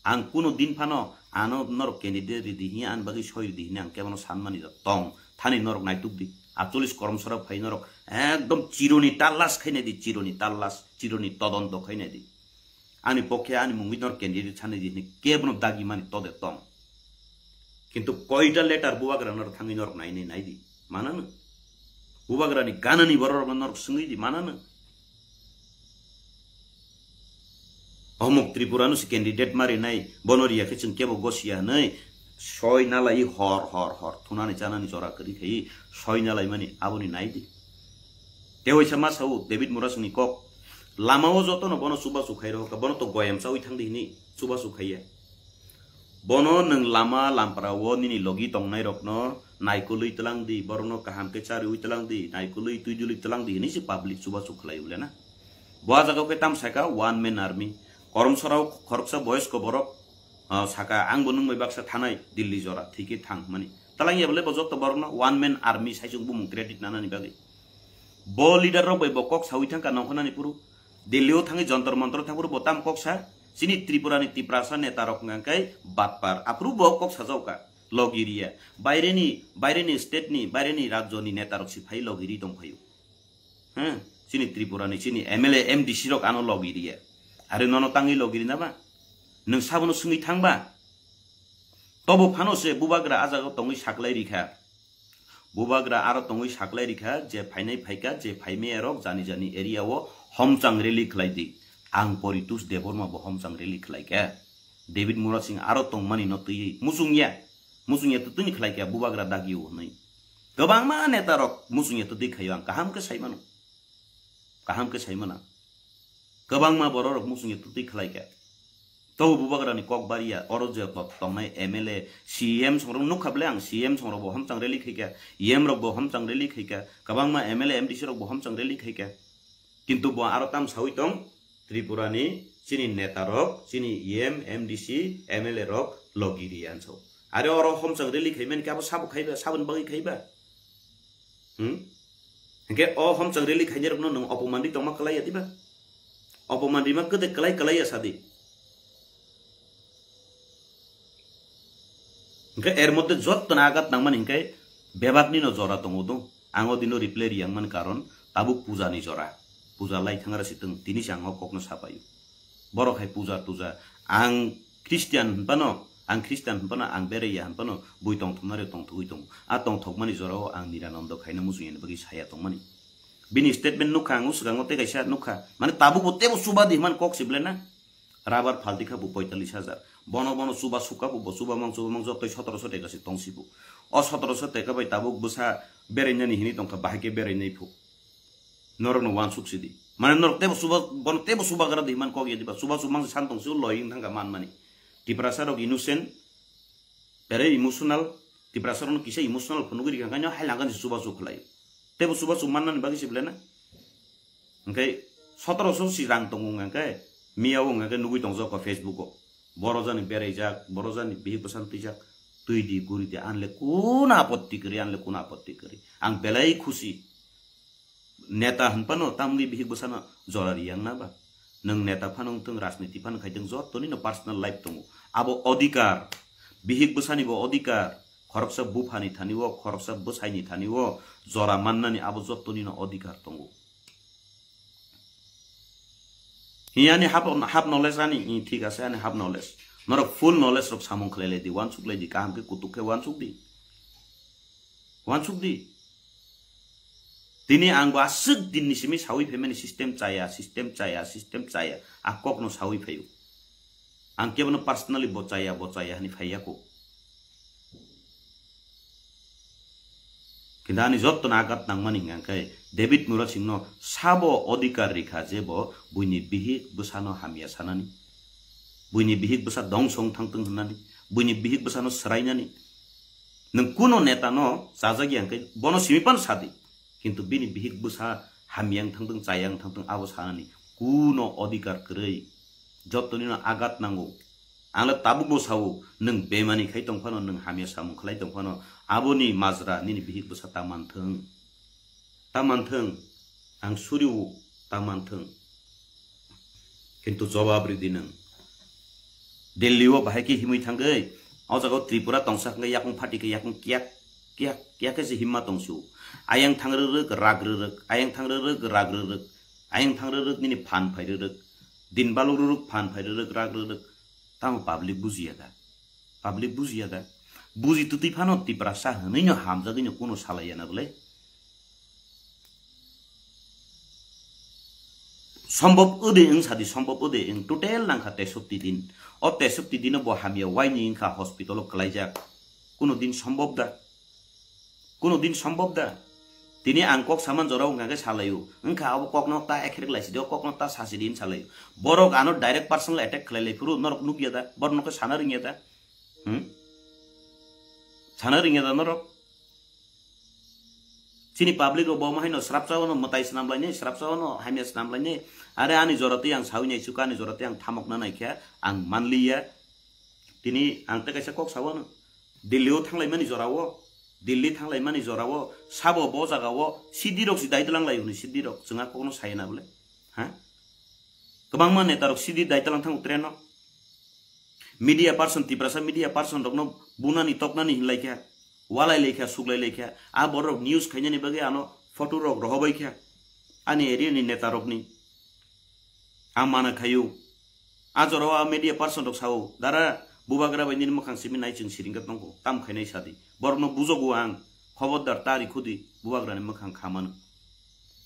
Ang kuno din phano ano norok candidate ridi hiya ani bagwi soi ridi hini ang kebono sanmani da tong. Thani norok naituk di. Atcholis koromsora phai norok ekdom chironi talas khainai di, chironi talas, chironi todonto khainai di. Ani pokhe ani mungwi norok candidate sanai di hini kebono dagi mani tode tong. Kintu koita letter bubagra norok thangwi norok nai nai nai di, manano. Bubagrani ganani borok norok swngwi di, manano. Omuk Tripura no se candidate mari nai, bono riya khe chwng kebo gosiya hinwi soi nalai hor hor hor thunani chanani jora kwrwi khai soi nalai mani aboni nai di. Tewaisa ma sao David Murasingni kok, lama o joto no bono chubachu khai rohor kha, bono to goyam chawi thang di hinwi chubachu khaiya. Bono nwng lama lampra o nini logi tongnai rokno naikolwi tlang di, borokno kaham khe chariwi tlang di, naikolwi twi dulwi tlang di hinwi se public chubachu khlai ule na. Bo a jaga o khe tam saka one man army. Koromsora o khoroksa boyosko borok, ah, saka ang bo nwng bai baksa thanai Delhi jora thwi khe thang hwnmani. Talang ya bole bo joto borokno one man army sai chwng bumung credit nanani bagwi. Bo leader rok bai bo kok sawi thangkha nongkhornani phuru. Delhi o thangwi Jantar Mantar thang phuru bo tam kok sa. Chini Tripura ni Tiprasa neta rok hwnkha khe batpar. Aphuru bo kok sajao kha. Logiriya. Baire ni, baire ni state ni, baire ni rajyo ni neta rok si phai logiri tong phaio. Hm? Chini Tripura ni, chini M L A, M D C rok ano logiriya. Are nono tangwi logiri na ba? Nwng sabono swngwi thang ba? Tobo phano se bubagra a jaga o tongwi saklai rikha. Bubagra aro tongwi saklai rikha je phainai phaikha, je phaimaya rok jani jani area o homchang rally khlai di. Ang Poritos Debbarma bo homchang rally khlai kha. David Murasing aro tongmani no twiwi muchung ya. Muchung ya twtwini khlai kha bubagra dagi o hwnwi. Kwbangma neta rok muchung ya twtwi khaio ang kaham khe sai mano. Kaham khe sai mano. Kwbangma borok rok muchung ya twtwi khlai kha. Tobo bubagrani kok bariya, oro je to-, tongnai M L A, C M songrok nukha bole ang, C M songrok bo homchang rally khaikha, E M rok bo homchang rally khaikha, kwbangma M L A, M D C rok bo homchang rally khaikha. Kintu bo aro tam sawi tong, Tripura ni chini neta rok, chini E M, M D C, M L A rok logiri anso. Are oro homchang rally khaimani khe abo sabo khaiba, saboni bagwi khaiba. Hmm? Hingke o homchang rally khainai rokno nwng opoman ri tongma kwlai ya diba? Opoman rima kwdek kwlai kwlai ya sadi. Hingke er moddhe jottoni agat nangmani hingke bebakni no jora tongo do. Ang o dino reply riyang man karon tabuk puja ni jora. Puja lai thangra sitwng tini se ang o kokno sapaio. Borok hai puja tuja. Ang Christian hinphano, ang Christian hinphano, ang beraiya hinphano, bui tongthoknari tongthogwi tongo. A tongthokmani jorao ang Nirananda khaina muchungya ni bagwi saya tongmani. Bini statement nukha, ang o swkango tei kaisa nukha. Mane tabukbo teibo chuba di hwnmani kok se belai na. Rabar phalti kha bo poitallis hajar. Bono bono chuba sukha bo, bo chuba mang chuba mang jotoi sotoroso teka se tong si bo. O sotoroso teka bai tabuk bwsa berainani hini tongkha, bahai khe berainai phu. Norokno wansuk sidi. Mane norok teibo chuba, bono teibo chubagra di hwnmani kok ya diba. Chuba chumang se san tong si o loi wng thangkha manmani. Tiprasa rok innocent, tere emotional, Tiprasa rokno kisa emotional phunugwi rikha, hwnkhai no hailangkha ni chuba chu khlai. Teibo chuba chu mannani bagwi se belai na. Hwnkhe sotoroso si rang tongo hwnkhe, miya o hwnkhe nugwi tongjak o Facebook o. Boro jani beraijak, boro jani bihik bwsano twijak, twi di, guri di, anle kuno apotti kwrwi, anle kuno apotti kwrwi. Ang belai khusi. Neta hwnphano tamni bihik bwsano jora riyang na ba? Nwng neta phano wngthung, rajniti phano khaithung, jottoni no personal life tongo. Abo odhikar, bihik bwsani bo odhikar, khoroksa buphani thani o, khoroksa bwsaini thani o jora mannani abo jottoni no odhikar tongo. Hiyani half, half knowledge ani, i, thik ase, ani half knowledge. Norok full knowledge rok samung khlai lai di, wansuk lai di, kaham khe kutuk khe wansuk di. Wansuk di. Tini ang bo aswk din ni simi sawi phaimani system chaya, system chaya, system chaya. A kokno sawi phaio. Ang kebono personally bo chaya, bo chaya hwnwi phaiya ko. Kintu ani jotto no agat nangmani hwnkha khe David Murasing no sabo odhikar rikha je bo buini bihik bwsano hamya sanani, buini bihik bwsa dongso wng thangthung hwnmani, buini bihik bwsano swrainani. Nwng kuno neta no chajak ya hwnkhe bono simi phano sadi, kintu bini bihik bwsa hamya wng thangthung, chaya wng thangthung abo sanani kuno odhikar kwrwi. Jottoni no agat nango. Ang le tabuk bo sao, nwng bemani khai tong phano, nwng hamya samung khlai tong phano, aboni majra nini bihik bwsa ta manthung. Ta manthung. Ang suri o ta manthung. Kintu jobab ridi nwng. Delhi o bahai khe himwi thangwi, o jaga o Tripura tongsa hwnkhe yakung phati khe yakung kiyak, kiyak, kiyak khe se himma tongsu. Ayang thang rwrwk, rak rwrwk, ayang thang rwrwk, rak rwrwk, ayang thang rwrwk nini phan phai rwrwk. Din baluk rwrwk, phan phai rwrwk, rak rwrwk. Tamo public bujiya da? Public bujiya da? Buji twtwi phano Tiprasa hwnwi no hamjagwi no kuno salai ya na bwle. Sombhob ode wng sadi, sombhob ode wng, total nangkha tesopti din. O tesopti dino bo hamya waini wngkha hospital o kwlaijak. Kuno din sombhob da? Kuno din sombhob da? Tini ang kok saman jora wngkha khe salaio. Wngkha abo kokno ta ekhrek laisidi, o kokno ta sasidi hin salaio. Borok ano direct personal attack khlai lai phuru norok nukya da? Borok nokhe sana rwngya da? Hmm? Sana rwngya da norok? Chini public rok bo haino srapsa wano mwtai swnam lainai, srapsa wano hamya swnam lainai. Are ani jora twi ang sawi nai chukha, ani jora twi ang thamok na nai khe ang manliya. Tini ang tei kaisa kok sawano. Delhi o thanglai mani jora o, Delhi thanglai mani jora o, sabo bo jaga o, C D rok si dai tlang lai hwnwi C D rok chwng a kokno saya na bwle. Ha? Kwbangma neta rok C D dai tlang thango train o. Media person, Tiprasa media person rokno bunani toknani hinlai kha, walai lai kha, suklai lai kha. A borok news khainani bagwi ano photo rok rohobai kha. Ani area ni neta rokni. Ang mana khayu. A jora o a media person rok sao, "Dara, bubagra bai nini mwkhang simi nai chwng siring khe tongkho, tam khainai sadi." Borokno bujogo ang, khobordar ta rikhudi, bubagrani mwkhang khamano.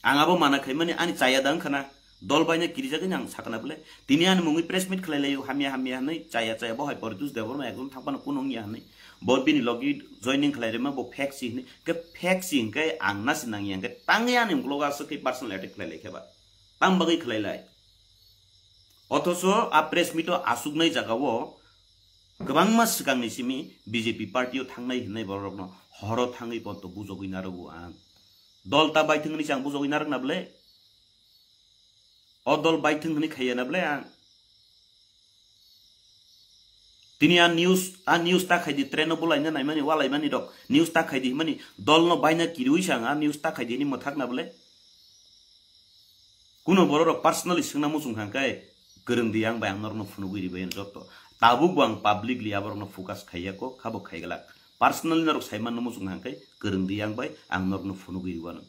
Ang abo mana khaimani ani chaya da wngkha na, dol baina kirijagwi ang sakna bwle. Tini ani mungwi press meet khlai laio, hamya hamya hwnwi, chaya chaya bo hai Poritos Debbarma ekdom thang phano kuno wngya hwnwi. Bo bini logi joining khlai rima bo fake si hwnwi, khe fake si hwnkhe ang nasi nangya hwnkhe tangwi ani uklogo aswk khe personal attack khlai lai khe ba. Tam bagwi khlai lai. Othocho a press meet o aswknai jaga o kwbangma swkangni simi B J P party o thangnai hwnwi borokno horo thangwi ponto bujogwi narogo ang. Dol ta baithwng hwnwi se ang bujogwi narwkna bwle? O dol baithwng hwnwi khaiya na bwle ang? Tini a news, a news ta khaidi, train o bulaina naimani, walaimani rok news ta khaidi himani, dol no baina kirui sa ang a news ta khaidi hini mwthakna bwle? Kuno borok rok personally swngna muchung kha khe, kwrwng di yang bai ang norokno phunugwi ribai ang jotto. Tabuk bo ang publicly aborokno focus khaiya kok, khabo khaiglak. Personally norok saimanno muchung kha khe, kwrwng di yang bai ang norokno phunugwi riwano.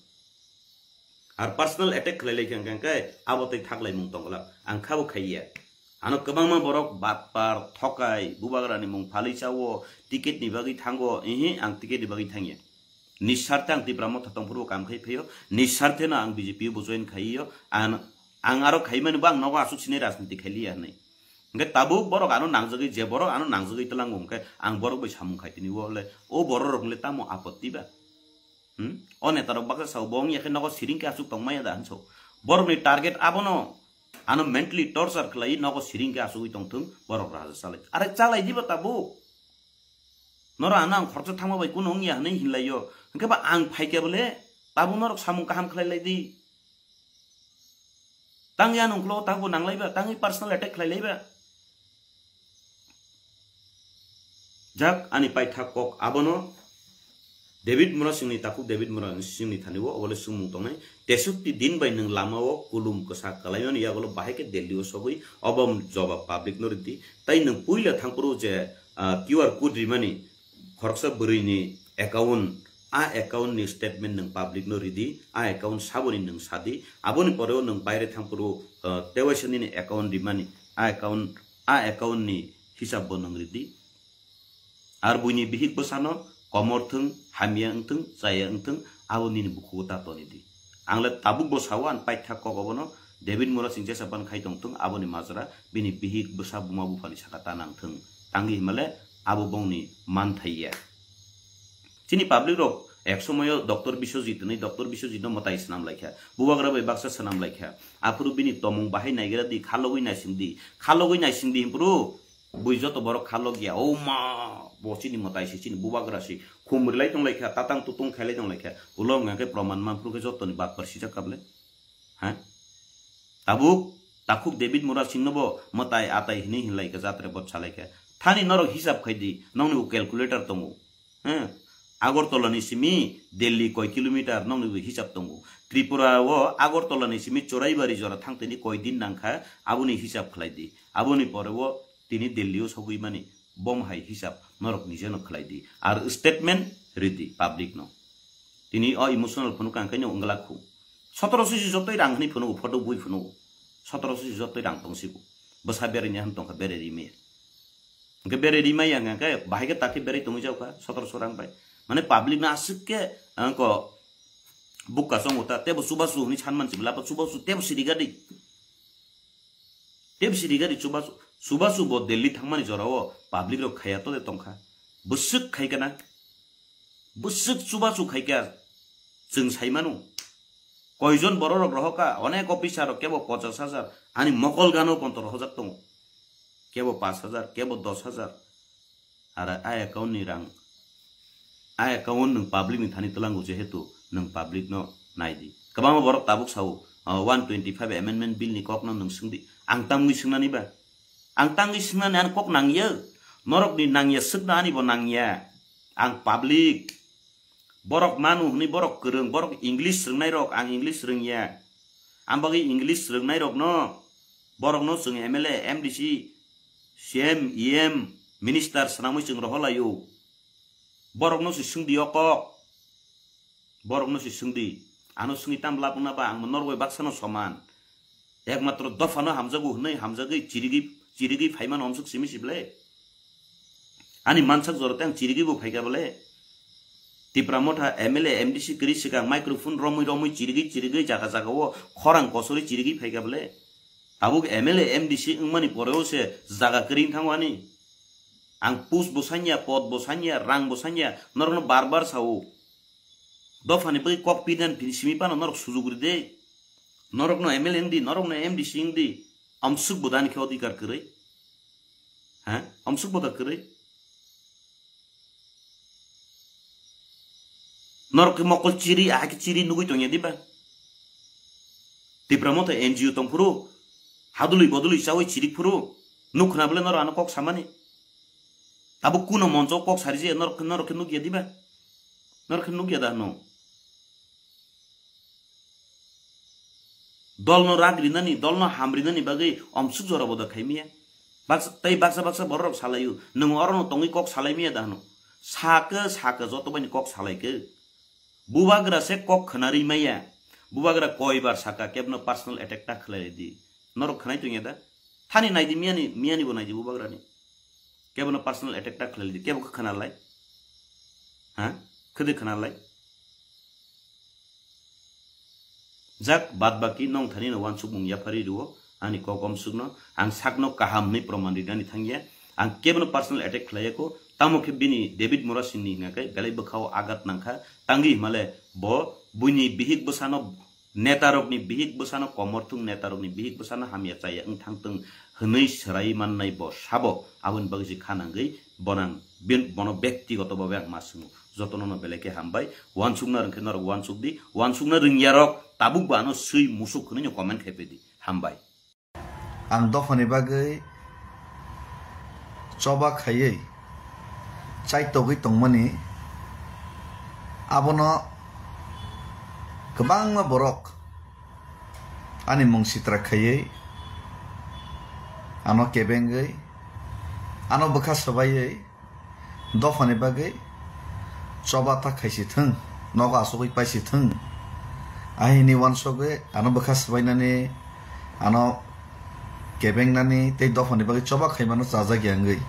Ar personal attack khlai lai kha khe, abo tei thaklaimung tongglak. Ang khabo khaiya. Ano kwbangma borok batpar, thokai, bubagrani mung phalwi chawo, ticket ni bagwi thango, ihi ang ticket ni bagwi thangya. Nisarte ang Tipra Motha tongphuru kam khai phaio, nisarte no ang B J P bo join khaiyo, ang, ang aro khaimani bo ang nogo asuk sinai rajniti khailiya hwnwi. Hwnkhe tabuk borok ano nangjagwi, je borok ano nangjagwi twlango hwnkhe ang borok bai samung khai tini o le, o borok rok le tamo apotti ba? Hmm? O neta rok baksa sao bo wngya khe nogo siring khe asuk tongmaya da hinso. Borok ni target abono, ano mentally torture khlai nogo siring khe asugwi tongthung, borok raja chalai. Are chalai diba tabuk? Norok ano ang khoroksa thangma bai kuno wngya hwnwi hinlaio. Hwnkhe ba ang phaikhe bole tabuk norok samung kaham khlai lai di. Tang ya nungklo tabuk nanglaiba, tangwi personal attack khlai laiba. Jak ani paithak kok abono David Murasingni takhuk David Murasingni thani o obole sumung tongnai. Tesukti din bai nwng lama o kulum kwsa kalaimani yagolo bahai khe Delhi o sogwi obo jobab public no ridi. Tai nwng puila thangphuru je, ah, Q R code rimani khoroksa bwrwi ni account, a account ni statement nwng public no ridi, a account saboni nwng sadi, aboni pore o nwng baire thangphuru, ah, tewaisa nini account rimani, a account, a account ni hisab bo nwng ridi. Ar buini bihik bwsano komor thung, hamya wngthung, chaya wngthung, abo nini bukhugo ta toni di. Ang le tabuk bo sao, ani paithak kok obono David Murasing jesa ban khai tongthung, aboni majra bini bihik bwsa buma buphani saka ta nangthung. Tangwi himale abo bongni manthai ya. Chini public rok ek somoyo Doctor Biswajit hwnwi, Doctor Biswajit no mwtai swnam laikha, bubagra bai baksa swnam laikha. Aphuru bini tomung bahai naigra di, khalogwi naising di, khalogwi naising di himpuru. Bui joto borok khalok ya, o ma, bo chini mwtai se, chini bubagra se, khum rilai tong lai kha, tatang tutung khailai tong lai kha, ulo wngkha khe proman manphru khe jotoni batpar sijak kable. Ha? Tabuk, takhuk David Murasing no bo mwtai atai hinwi hinlai kha, jatre bot salai kha. Thani norok hisab khai di, nongni bo calculator tongo. He, Agartala ni simi Delhi koi kilometer nongni bo hisab tongo. Tripura o Agartala ni simi Choraibari jora thangtini koi din nangkha, aboni hisab khlai di. Aboni pore o tini Delhi o sogwi mani bom hai hisab norok nije no khlai di. Ar statement ridi public no. Tini o emotional phunuk ang kaino wngla khu. Sotoroso si jotoi rang hwnwi phunugo, photo bui phunugo. Sotoroso si jotoi rang tong sigo. Bwsa berai ni han tongkha berai ri me. Hwnkhe bere rimai yang hwnkhe bahai khe takhe bere tongwi jaokha sotoroso rang bai. Mane public no aswk khe, ah, ko bukka chongo ta, tebo chubachu hwnwi sanman sibla, chubachu tebo sirigadi. Tebo sirigadi chubachu, chubachu bo Delhi thangmani jorao public rok khaya to de tongkha. Bwswk khai kana? Bwswk chubachu khai kha chwng sai mano. Koijon bororok rohokha, onek officer rok kebo pochas hajar, ani mokol gano konto rohojak tongo. Kebo pash hajar, kebo dos hajar. Ara a account ni rang, a account nwng public ni thani twlango, jehetu nwng public no nai di. Kwbangma borok tabuk sao, ah, one twenty five amendment bill ni kok no nwng swng di. Ang tamwi swngnani ba? Ang tangwi swngnani ani kok nangya. Norok ni nangya swkna ani bo nangya. Ang public. Borok manu hwnwi borok kwrwng, borok English rwngnai rok, ang English rwngya. Ang bagwi English rwngnai rok no, borok no chwng M L A, M D C, C M, E M, minister swnamwi chwng rohor laio. Borok no se swngdi o kok. Borok no se swngdi. Ano swngwi tam lab wngna ba, ang norok bai baksa no soman. Ekmatro dophano hamjago hwnwi hamjagwi chirigwi, chirigwi phaimano omsuk simi sible. Ani mansak jora tei ang chirigwi bo phaikha bole. Tipra Motha M L A, M D C kwrwi swkang microphone romwi romwi chirigwi chirigwi jaga jaga o khorang kosori chirigwi phaikha bole. Tabuk M L A, M D C wngmani poreo se jaga kwrwi wngthango ani. Ang post bo sanya, pod bo sanya, rang bo sanya, norokno bar bar sao. Dophani bagwi kok pidan phin simi phano norok sujuk ride. Norokno M L A wngdi, norokno M D C wngdi. Amsuk bodani khe odhikar kwrwi. Ha? Amsuk boda kwrwi. Norok khe mokol chiri, aha khe chiri nugwi tongya diba? Tipra Motha N G O tongphuru, hadului bodului chawi chirik phuru, nuk khna bole norok ano kok samani. Tabuk kuno moncho kok sari je norok, norok khe nukya diba? Norok khe nukya da hwno? Dolno rak rinani, dolno ham rinani bagwi omsuk jora boda khai miya. Baksa, tei baksa baksa bororok salaio, nwng orono tongwi kok salai miya da hwno? Sakhe, sakhe joto baini kok salai khe. Bubagra se kok khna ri maya. Bubagra koibar saka kebno personal attack ta khlai di. Norok khnai tongya da? Thani naidi miyani, miyani bo naidi bubagrani. Kebno personal attack ta khlai di. Kebo khe khna lai? Ha? Khede khna lai? Jak, bad baki nong thani no wansukmung yaphari rwo, ani kok omsukno, ang sakno kaham hwnwi proman rinani thangya, ang kebono personal attack khlaiya kho, tamo khe bini David Murasing ni hwnga khe belai bwkhao agat nangkha, tangwi himale bo buini bihik bwsano, netarokni bihik bwsano, komorthung netarokni bihik bwsano hamya chaya wng thangtwng hwnwi swrai mannai bo sabo, aboni bagwi se kha nangwi bonang bin-, bono bektigoto babe ang ma swngo. Jotono no belai khe hambai. Wansukna rwngkhe norok wansuk di. Wansukna rwngyarok tabuk bo ano swi musuk hwnwi no comment khai pedi. Hambai. Ang dophani bagwi choba khaiwi chaitogwi tongmani abono kwbangma borok ani mung sitra khaiwi ano kebengwi ano bwkha swbaiwi dophani bagwi choba ta khaisi thung, nogo asugwi paisi thung. Ahini wansugwi ano bwkha swbainani, ano kebengnani tei dophani bagwi choba khaimano chajak ya wngwi.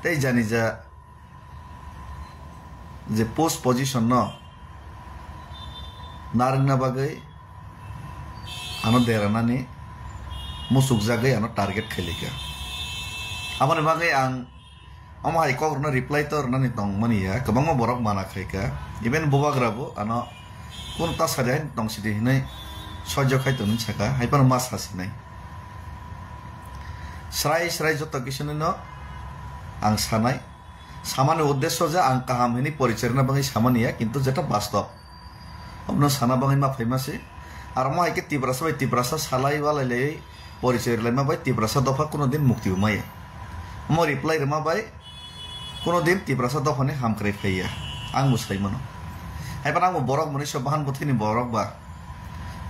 Tei janija je post position no narwkna bagwi ano deranani muchukjagwi ano target khailika. Aboni bagwi ang omo hai kok rwno reply to rwnani tongmani ya, kwbangma borok mana khaika. Even bubagra bo ano kunu ta sadi hai tong sidi hinwi soijo khai tongni saka, hai phano ma sasinai. Srai srai joto kisu no ang sanai. Samani uddesyo je ang kaham hini porichai rwna bagwi samani ya, kintu jeta bastob. Obno sana bagwi ma phaima se. Aro mo hai khe Tiprasa bai Tiprasa salai walai lai porichai rwlaima bai Tiprasa dopha kuno din mukti bo maya. Omo reply rwma bai kuno din Tiprasa dophani hamkrai phaiya. Ang bo sai mano. Hai phano ang bo borok mwnwi se bahan bwthwini borok ba.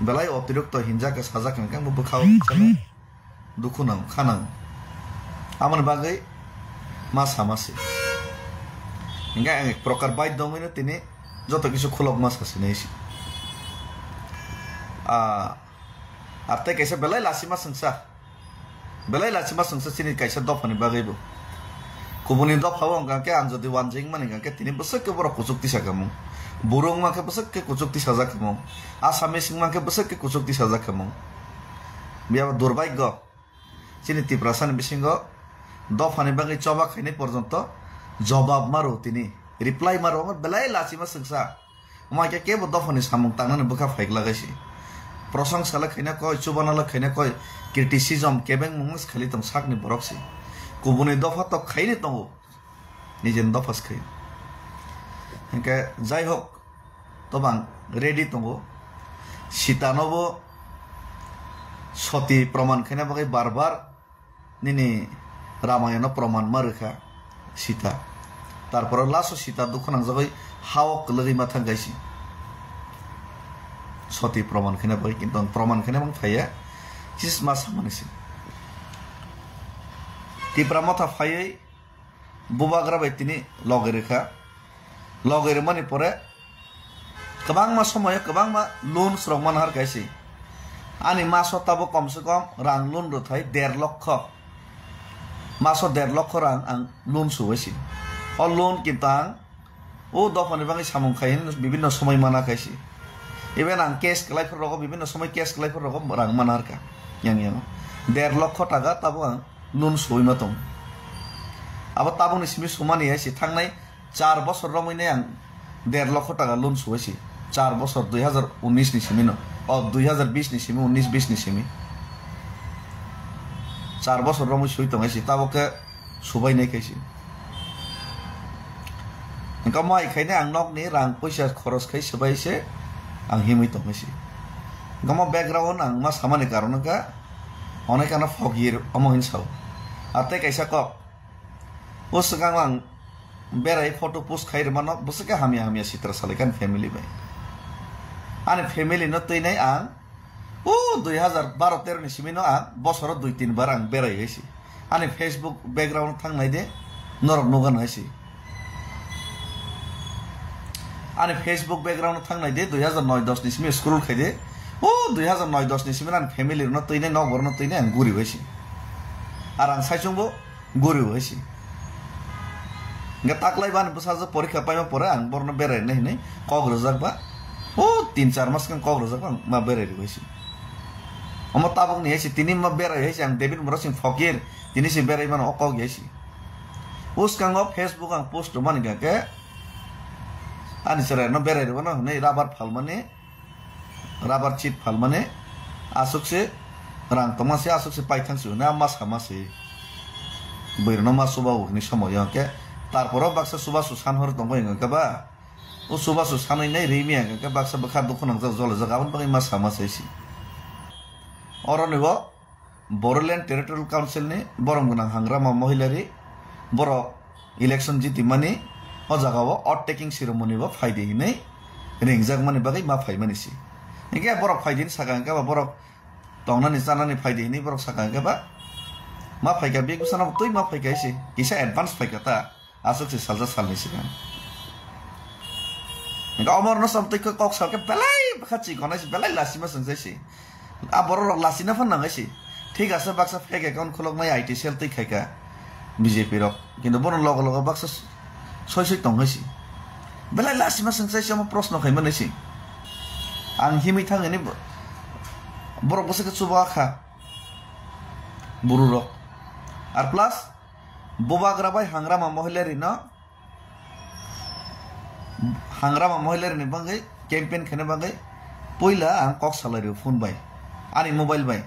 Belai otirokto hinjak khe sajak hwnkhe ang bo bwkhao. Dukhu nang, kha nang. Amoni bagwi ma sama se. Hingke ang ek prokar bai dongwi no tini joto kisu khulok ma sa sinai se. Ah, ar tei kaisa belai lasi ma sengsa. Belai lachima swngsa chini kaisa dophani bagwi bo. Kubuni dopha o wngkha khe ang jodi wanjwi wngmani wngkha khe tini bwswk khe borok kuchuk tisa khamung. Buru wngma khe bwswk khe kuchuk tisa jak khamung. Assamese wngma khe bwswk khe kuchuk tisa jak khamung. Biyaba durbhagyo. Chini Tiprasani bisingo dophani bagwi choba khainai porjonto jobab maro tini. Reply maro, omo belai lachima swngsa. Omo hai khe kebo dophani samung tangnani bwkha phaikla kaisi. Prosongsa le khaina koi, chubana le khaina koi, criticism kebeng mungsa khali tong sakni borok se. Kubuni dopha tok khaini tongo. Nijeni dopha se khai. Hinkhe jai hok, tobang ready tongo. Sita no bo soti proman khaina bagwi bar bar nini Ramayana no proman ma rwkha Sita. Tarpore last o Sita dukhu nangjagwi ha o kwlwgwi ma thang kaisi. Soti proman khaina bagwi, kintu ang proman khaina mang phaiya. Chis ma samani se. Tipra motha phaiwi bubagra bai tini loge rwkha. Loge rwmani pore kwbangma somoyo kwbangma loans rok manhar kaisi. Ani maso tabuk komse kom rang loan rwthai der lokho. Maso der lokho rang ang loan suwaisi. O loan kintu ang o dophani bagwi samung khai hwnwi bibinno somoi mana kaisi. Even ang cash kwlai phuru rogo, bibinno somoi cash kwlai phuru rogo rang manharka. Yang yang der lokho taka tabuk ang loan suwi ma tong. Abo tabukni simi sumani hai se thangnai char bosor romwi nai ang der lokho taka loan suwi se. Char bosor dui hazar unis ni simi no. O dui hazar bis ni simi, unis bis ni simi. Char bosor romwi sui tong hai se. Tabuk khe subai nai khe se. Engka mo hai khainai ang nokni rang puisa khoros khai swbai se ang himwi tong hai se. Engka mo background ang ma samani karon wngkha onek ano fogir omo hin sao. Ar tei kaisa kok. O swkang ang berai photo post khai rwmano bwswk khe hamya hamya sitra salai kha ani family bai. Ani family no twinai ang o dui hazar baro tero ni simi no ang bosoro dui tin bar ang berai hai se. Ani Facebook background thang nai de norok nugan hai se. Ani Facebook background thang nai de dui hazar noi dos ni simi scroll khai de. O dui hazar noi dos ni simi ani family no twinai nok bor no twinai ang guri hai se. Ar ang saichung bo guribo hai se. Hingke taklai bani bwsajwk porikha paima pore ang borno berai nai hinui kok rwjak ba. O tin char mas khe kok rwjak ba ang ma berai rw hai se. Omo tabuk ni hai se tini ma berai hai se ang David Murasing Phokir tini se berai mano o kok hai se. Bwskango Facebook ang post rwmani hingke ani chwrai no berai rwmano hinui rabar phalmani. Rabar chit phalmani aswk se rang tongma se aswk se paithang se hwnwi ma sama se. Bwrwino ma chuba o hwnwi somoyo hwnkhe tarporo baksa chubachu san hor tongo hwnkhe ba o chubachu sanwi nai rimi hwnkhe baksa bwkha dukhu nangjak jolojak aboni bagwi ma sama se se. Oroni bo Bodoland Territorial Council ni borom gwnang Hangrama Mohilari borok election jitimani o jaga o oath taking ceremony bo phaidi hinui ringjakmani bagwi ma phaimani se. Hinkhe borok phaidi hinui saka hinkhe ba borok tongnani chanani phaidi hinui borok saka hinkhe ba ma phaikha bek bwsano twi ma phaikha se kisa advance phaikha ta. Aswk se salsa salni swkang. Hingke omo rwno sam twi kok salke belai bwkha chikon hai se, belai lasima swng sai se. A borok rok lasina phan nang hai se. Thik ase baksa fake account khulok nai I T cell twi khai ka B J P rok. Kintu bono logo logo baksa soi soi tong hai se. Belai lasima swng sai se omo proshno khai mani se. Ang himwi thang hini bo-, borok bwswk khe chuba kha. Buru rok. Ar plus Bubagra bai Hangrama Mohilari no, Hangrama Mohilari ni bagwi campaign khaina bagwi puila ang kok salai rw phone bai, ani mobile bai.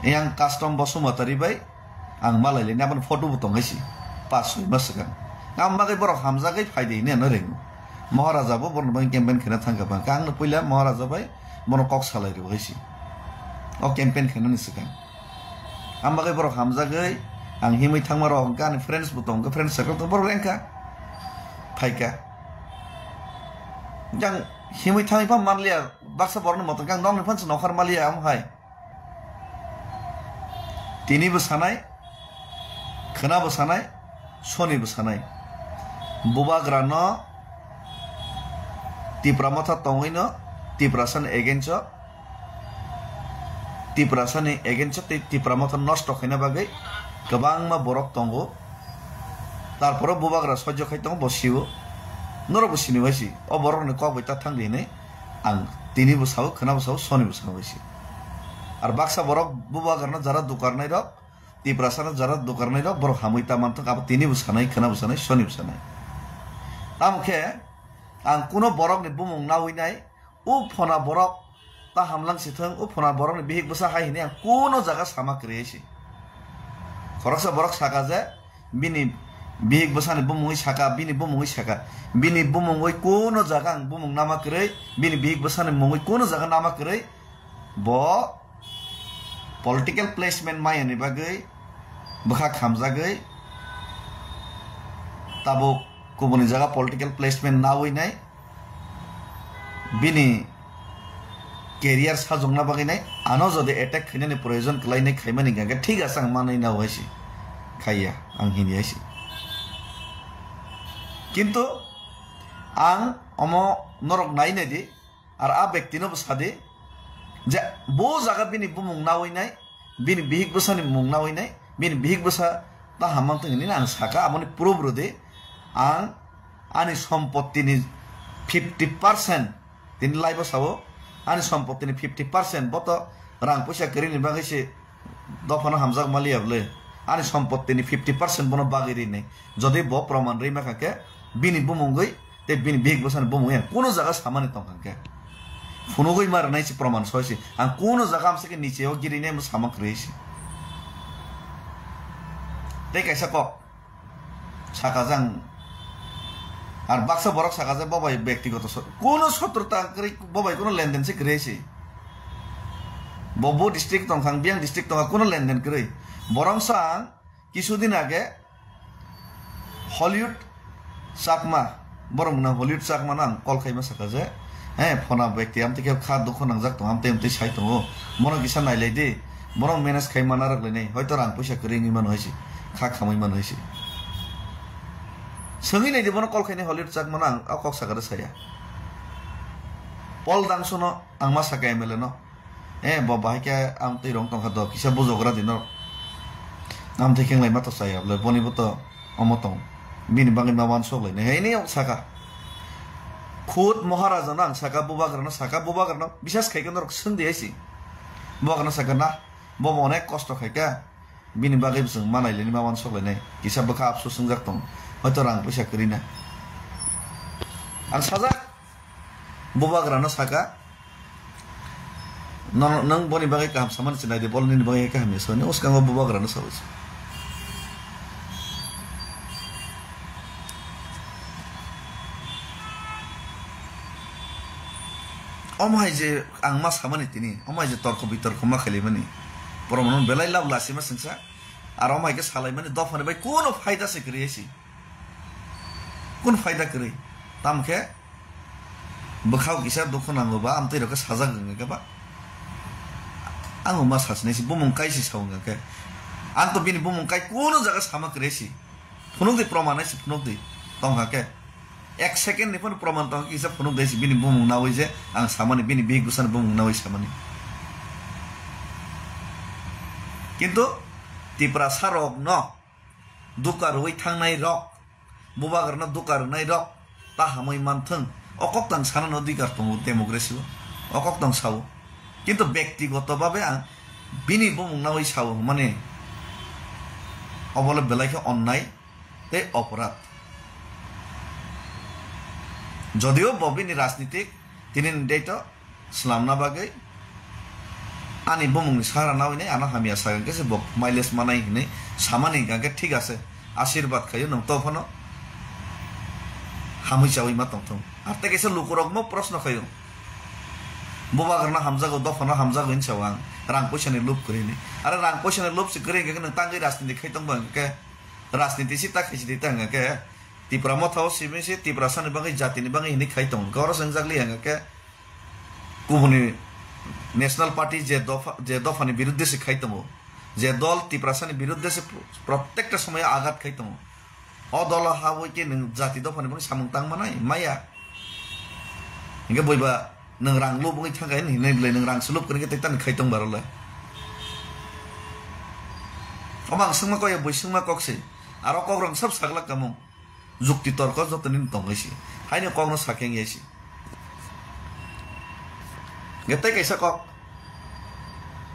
Yang custom Basumatari bai ang malai lini aboni photo bo tong hai si, pas soi mas swkang. Ang bagwi borok hamjagwi phaidi hinwi ano ring. Maharaja bo borok bagwi campaign khaina thangkha bang. Ang no puila Maharaja bai bono kok salai rw hai si. O campaign khainani swkang. Ang bagwi borok hamjagwi, ang himwi thangma rok hwnkha, ani friends bo tong kha, friend circle tong, borok rengkha, phaikha. Jang himwi thangwi pha manliya, baksa borokni moto khe ang nokni phansa nokhar manliya, amo hai. Tini bo sanai, khwna bo sanai, soni bo sanai. Bubagra no Tipra motha tongwi no, Tiprasa ni against o, Tiprasani against o tei Tipra motha nosto khaina bagwi kwbangma borok tongo. Tarpore bubagra sojjo khai tongo, bo sio. Norokbo sini bai si. O borokni kok bai ta thang di hinwi ang tinibo sao, khwnabo sao, sonibo sao bai si. Ar baksa borok bubagrano jara dukarnai rok, Tiprasano jara dukarnai rok, borok hamwi ta manthok, abo tinibo sanai, khwnabo sanai, sonibo sanai. Tamo khe ang kuno borokni bumung nawi nai, o phona borok ta hamlang si thung, o phona borokni bihik bwsa hai hwnwi ang kuno jaga sama kwrwi si. Khoroksa borok saka je, bini bihik bwsani bumungwi saka, bini bumungwi saka, bini bumungwi kuno jaga ang bumung nama kwrwi, bini bihik bwsani mungwi kuno jaga nama kwrwi, bo political placement maya ni bagwi bwkha khamjagwi tabuk kubuni jaga political placement nawi nai. Bini career sajokna bagwi nai, ano jodi attack khainani proyojon kwlainai khaimani hwnkhe thik ase, ang manwi nao hai se khaiya, ang hini hai se. Kintu ang omo norok nai nai di, ar a bektino bo sadi je bo jaga bini bumung nawi nai, bini bihik bwsani mung nawi nai, bini bihik bwsa ta hamang tong hinwi ang saka, aboni proof rwdi. Ang ani sompottini fifty percent, tini live o sao, ani sompottini fifty percent bo to rang puisa kwrwini bagwi se dophano hamjak maliya bwle. Ani sompottini fifty percent bono bagwi rinai. Jodi bo proman rwi mankha khe, bini bumungwi tei bini bihik bwsani bumung yang kuno jaga samani tongkha khe, phunugwi ma rwnai se proman soi se. Ang kuno jaga amsa khe niche o girinai mo sama kwrwi se. Tei kaisa kok saka jang, ar baksa borok saka je bo bai bektigoto so-, kuno sotrota kwrwi, bo bai kuno lenden se kwrwi se. Bo bo district tongkha, ang biyang district tongkha, kuno lenden kwrwi. Borok sa ang Kisudin age Hollywood Chakma, borok mwnang Hollywood Chakma no ang call khaima saka je, he, phona bekti amtwi khe kha dukho nangjak tongo, amtwi amtwi sai tongo, bono kisa nailai di, borok manage khai mana rwk lainai, hoito rang puisa kwrwi wngwi mano hai se, kha khamwi mano hai se. Swngwi nai di bono call khainai Hollywood Chakma no ang o kok saka rw saya. Paul Dangso no ang ma saka M L A no. Eh, bo bahai khe amtwi rong tongkha do, kisa bujogra di norok. Amtwi khenglai ma to chaya bwle, boni bo to omo tong. Bini bagwi ma uansuk lai nai. Hai ni saka. Khud Maharaja no ang saka, bubagra no saka, bubagra no bisas khai khe norok swng di hai si. Bubagra no saka na, bo bo onek kosto khai kha. Bini bagwi bo chwng ma nai lai ni ma uansuk lai nai. Kisa bwkha apsu swngjak tong. Hoito rang puisa kwrwi na. Ang sajak. Bubagra no saka, "Nono, nwng boni bagwi kaham samani se nai di, bol nini bagwi kaham ya," soni uskango bubagra no sawi se. Omo hai je ang ma samani tini, omo hai je torko bitorko ma khailaimani, borok no belai lab lasi ma sengsa, aro omo hai khe salaimani dophani bai kuno phaida se kwrwi si, kun phaida kwrwi, tamo khe Bwkhao kisa dukhu nango ba, amtwi rok khe sajak wngkha ba. Ang ma sachinai si, bumung kai si sa wngkha khe. Ang to bini bumung kai kuno jaga sama kwrwi si. Phunuk di, proman hai si phunuk di. Tongkha khe. Ek second ni phano proman tongkha kisa phunuk di si, bini bumung nawi je ang samani, bini bihik bwsani bumung nawi samani. Kintu Tiprasa rok no duka rwui thangnai rok, bubagrano duka rwnai rok ta hamwi manthwng. O koktang sanani adhikar tongo democracy o, o koktang sao. Kintu bektigoto babe ang bini bumung nawi sao hwnmani, obole belai khe onnai tei oporad. Jodio bo bini rajnitik tini ni date o slamna bagwi ani bumungni sahara nawi nai ano hamya sa hwnkhe se bo mileage manai hinwi samani hwnkha khe thik ase, ashirbad khaio nwng to phano hamwi chawi ma tongthung. Ar tei kaisa lukurokbo proshno khaio, bubagrano hamjago, dophano hamjago hinwi sao ang, rang puisani lub kwrwi hinwi. Are rang puisani lub se kwrwi hwnkhe nwng tangwi rajniti khai tongba hwnkhe, rajniti se ta khaisi di ta hwnkhe, Tipra motha o simi se Tiprasani bagwi, jatini bagwi hinwi khai tongo. Hwnkhe oro se wngjakli hwnkhe kubuni National Party je dopha, je dophani biruddhe se khai tongo, je dol Tiprasani biruddhe se protekta somoyo agat khai tongo. O dolo habwi khe nwng jati dophani bagwi samung tang manai maya. Hwnkhe boiba nwng rang lub wngwi thangkha hinwi bwlai nwng rang se lub kwrwngkhe tei tani khai tong barole. Kwbang swngma kok ya bui swngma kok se. Aro kok rok sab saglak kamung. Jukti torko joto nini tongwi si. Haino kokno sakeng yai si. Nge tei kaisa kok.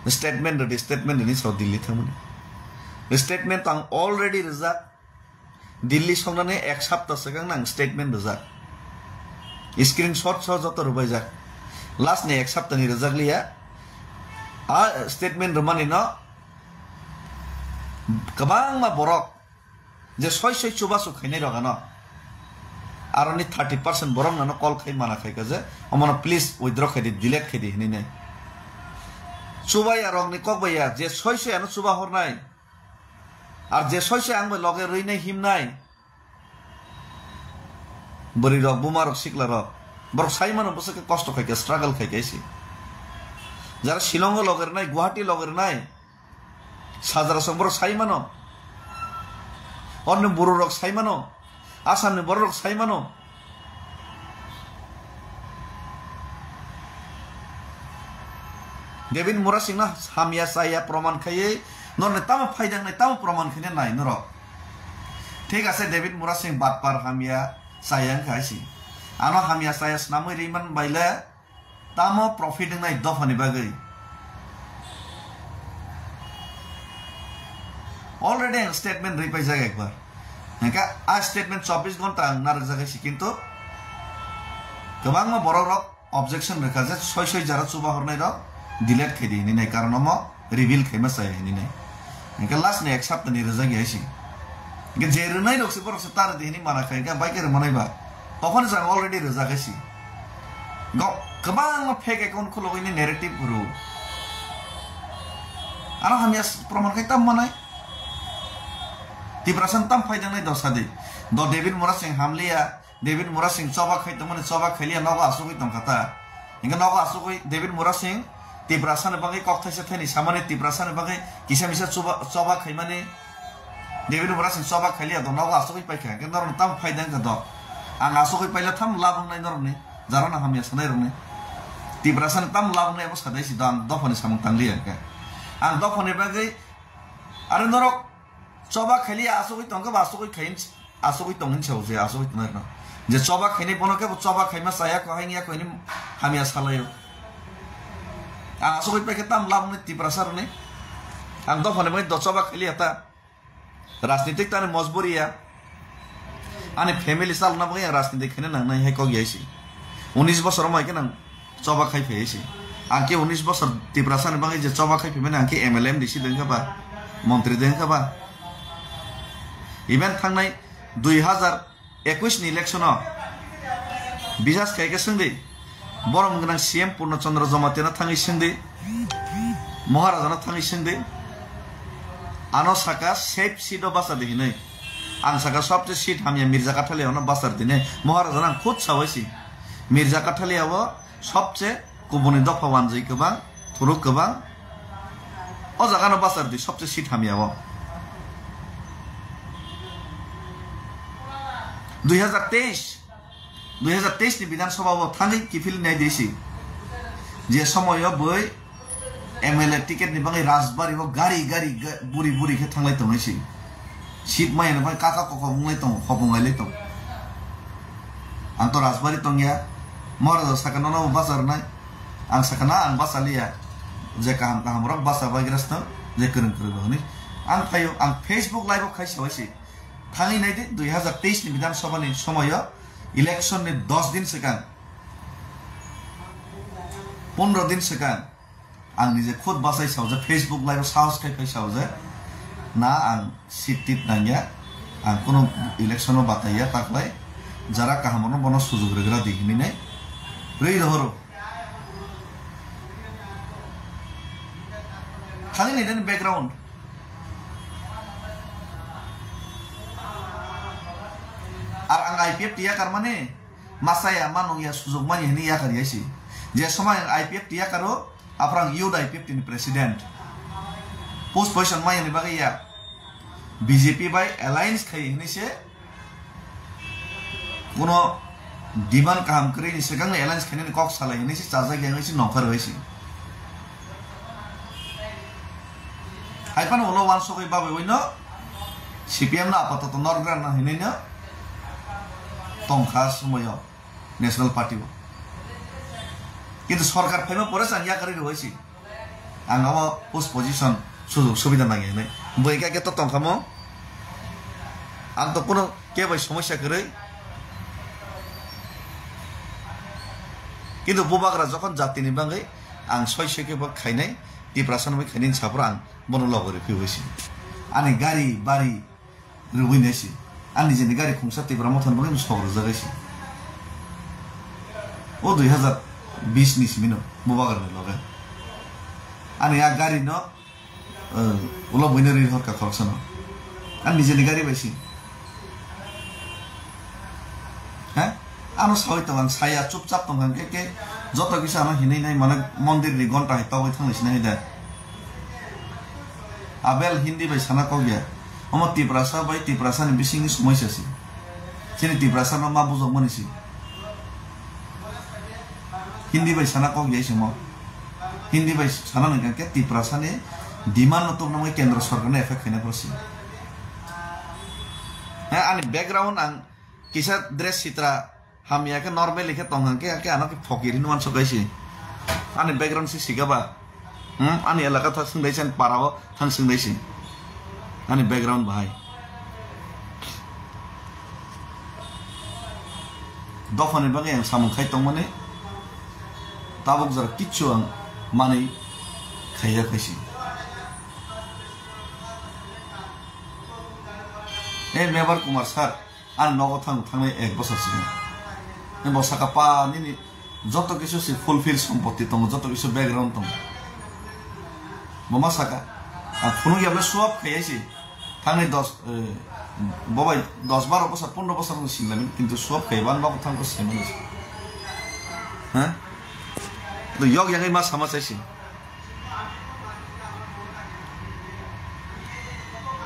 Statement rwdi, statement rwni sao Delhi thangmani. Statement ang already rijak. Delhi songnani ek sapta swkang nang statement rijak. Screenshot so joto rwbaijak. Last ni ek sapta ni rijak liya. A statement rwmani no kwbangma borok je soi soi chubachu khainai rok ano. Aroni thirty percent borok nano call khai mana khai ka je omono please withdraw khai di, delete khai di hinwi nai. Chubaya rokni kok bai ya, je soi soi ano chuba hornai. Ar je soi soi ang bai loge rwinai himnai. Bwrwi rok, buma rok, sikla rok. Borok sai mano bwswk khe kosto khai khe, struggle khai khe si. Jara Shillong o loge rwnai, Guwahati loge rwnai. Sajra song borok sai mano. Orni buru rok sai mano. Assam ni borok rok sai mano. David Murasing no hamya chaya proman khaiwi norni tamo phaidang nai, tamo proman khaina nai norok. Thik ase, David Murasing batpar hamya chaya wngkha si. Ano hamya chaya swnamwi ri man bai le tamo profit wngnai dophani bagwi? Already ang statement ripaijak ekbar. Hingkhe a statement chobbish ghonta ang narwkjak si, kintu kwbangma borok rok objection rwkha je soi soi jara chuba hornai rok delete khai di hinwi nai, karon omo reveal khaima chaya hinwi nai. Hingkhe last ni ek sapta ni rwjak ya si. Hingkhe je rwnai rok se borok se ta rwdi hinwi mana khai, hingkhe bai khe rwmanai ba. Tophani jang already rwjak si. Go, kwbangma fake account khulogwi ni narrative rw. Ano hamya s-, proman khai tam manai. Tiprasa tam phai dangnai dosa di. Do David Murasing hamliya. David Murasing choba khai tongmani choba khailiya nogo asugwi tongkha ta. Hingke nogo asugwi David Murasing Tiprasa ni bagwi kok thaisa thaini samani, Tiprasa ni bagwi kisa misa choba, choba khaimani. David Murasing choba khailiya do nogo asugwi paikha. Hingke norok tamo phai dang kha do. Ang asugwi paila tham labang nai norokni. Jarana hamya sanai rokni. Tiprasa ni tam labang nai abo sadai si do ang dophani samung tangliya hingke. Ang dophani bagwi are norok choba khailiya asugwi tongkha ba asugwi khai. Asugwi tong hinwi sao je, asugwi tongnai rwno. Je choba khainai bono khe bo choba khaima chaya kho, haini ya kho hinwi hamya salaio. Ang asugwi paikhe tam labni Tiprasa rwni. Ang dophani bagwi do choba khailiya ta. Rajnitik tani mojburi ya. Ani family chalna bagwi ang rajnitik khaina nangnai hai kok yaisi. Unis bosor wng khe nang choba khai phai si. Ang khe unis bosor Tiprasa ni bagwi je choba khai phaimani ang khe M L A M D C dengkha ba, montri dengkha ba. Even thangnai dui hazar ekush ni election o bisas khai khe swngdi. Borom gwnang C M Purno Chandra Jamatia no thangwi swngdi. Maharaja no thangwi swngdi. Ano saka safe seat o basa di hinwi. Ang saka sobse seat hamya Mirza Kathalia no basar di ne. Maharaja no ang khud sawai si. Mirza Kathalia o sobse kubuni dopha wanjwi kwbang, thuruk kwbang. O jaga no basar di sobse seat hamya o. Dui hazar teis, dui hazar teis ni Bidhan Sabha o thangwi kiphil nai di si. Je somoyo boi M L A ticket ni bagwi Rajbari o gari gari ga-, buri buri khe thanglai tongnai si. Seat maya ni bagwi kaka kokok wnglai tongo, khopung lai lai tongo. Ang to Rajbari tongya, Maharaja saka nono bo basa rwnai. Ang saka na ang basa liya. Je kaham kaham rok basa bai grasno, je kwrwng kwrwng rok ni. Ang phaio, ang Facebook live o khai sawai si. Thangwi nai di, dui hazar teis ni Bidhan Sabha ni somoyo election ni dos din swkang, pondro din swkang. Ang nije khud bachai saujak, Facebook live o sahos khai phai saujak. Na ang seat tit nangya, ang kunu election o bataiya, taklai jara kaham no bono sujug rwgra di hinwi nai rwi rohoro. Thangwi nai nani background. Ar ang I P F T yakar mani, masaya manung ya sujug mani hinwi yakar yaisi. Je somai ang I P F T yakaro, Aphuru ang youth I P F T ni president. Post position maya ni bagwi ya. B J P bai alliance khai hinwi se. Kuno demand kaham kwrwi ni swkang ni alliance khainani kok salai hinwi se chajak ya hinwi se nongkhor bai se. Hai phano ulo Sogwi bagwi no C P M no apatoto norgra na hinwi no tongkha somoyo National Party o. Kintu sorkar phaima pore chang yakarwi rwui si. Ang abo post position sujog subida nangya hinwi. Bwrwi kha khe to tongkha mo. Ang to kuno kebo somosya kwrwi. Kintu bubagra jokhon jatini bagwi ang soi soi khe bo khainai, Tiprasa ni bagwi khainai hinwi saphuru ang bono logo riphiui si. Ani gari bari rwui nai si. Ani nijeni gari khungsa Tipra Motha ni bagwi sok rwjak si. O dui hazar bis ni simi no bubagra ni loge. Ani a gari no, eh, ulo buino ri horka khoroksa no. Ani nijeni gari bai si. He? Ano sawi tong ang saya chupchap tong ang ke ke joto kisa ano hinui nai mane mondir ni gonta hai togwi thang sinai da. Abel Hindi bai sana kok ya. Omo Tiprasa bai Tiprasa ni bising ni somoi sa si. Chini Tiprasa no ma bujok mani si. Hindi bai sana kok ya si mo. Hindi bai sana nang ke Tiprasa ni demand no tok nang kendra sorkar ni effect khaina poro si. He, ani background ang kisa dress sitra hamya khe normal khe tong hang khe, khe ano khe phokiri nuan sokai si. Ani background si siga ba. Hmm, ani elaka thang sing dai sen para o thang sing dai si. Ani background bahai. Dophani bagwi ang samung khai tongmani tabuk jora kichu ang manwi khaiya khaisi. E Mebar Kumar sir, ani nogo thang thangnai ek bosor sini. Bo saka pa nini joto kisu si fulfill sompoti tongo, joto kisu background tongo. Bo ma saka, ang phunuk ya ble swap khai si. Thangnai dos, eh, bo bai dos baro bosor, pondro bosor no sinlamin, kintu swap khai ban ba thang ko sini. Ha? To yok yang ma sama sai si.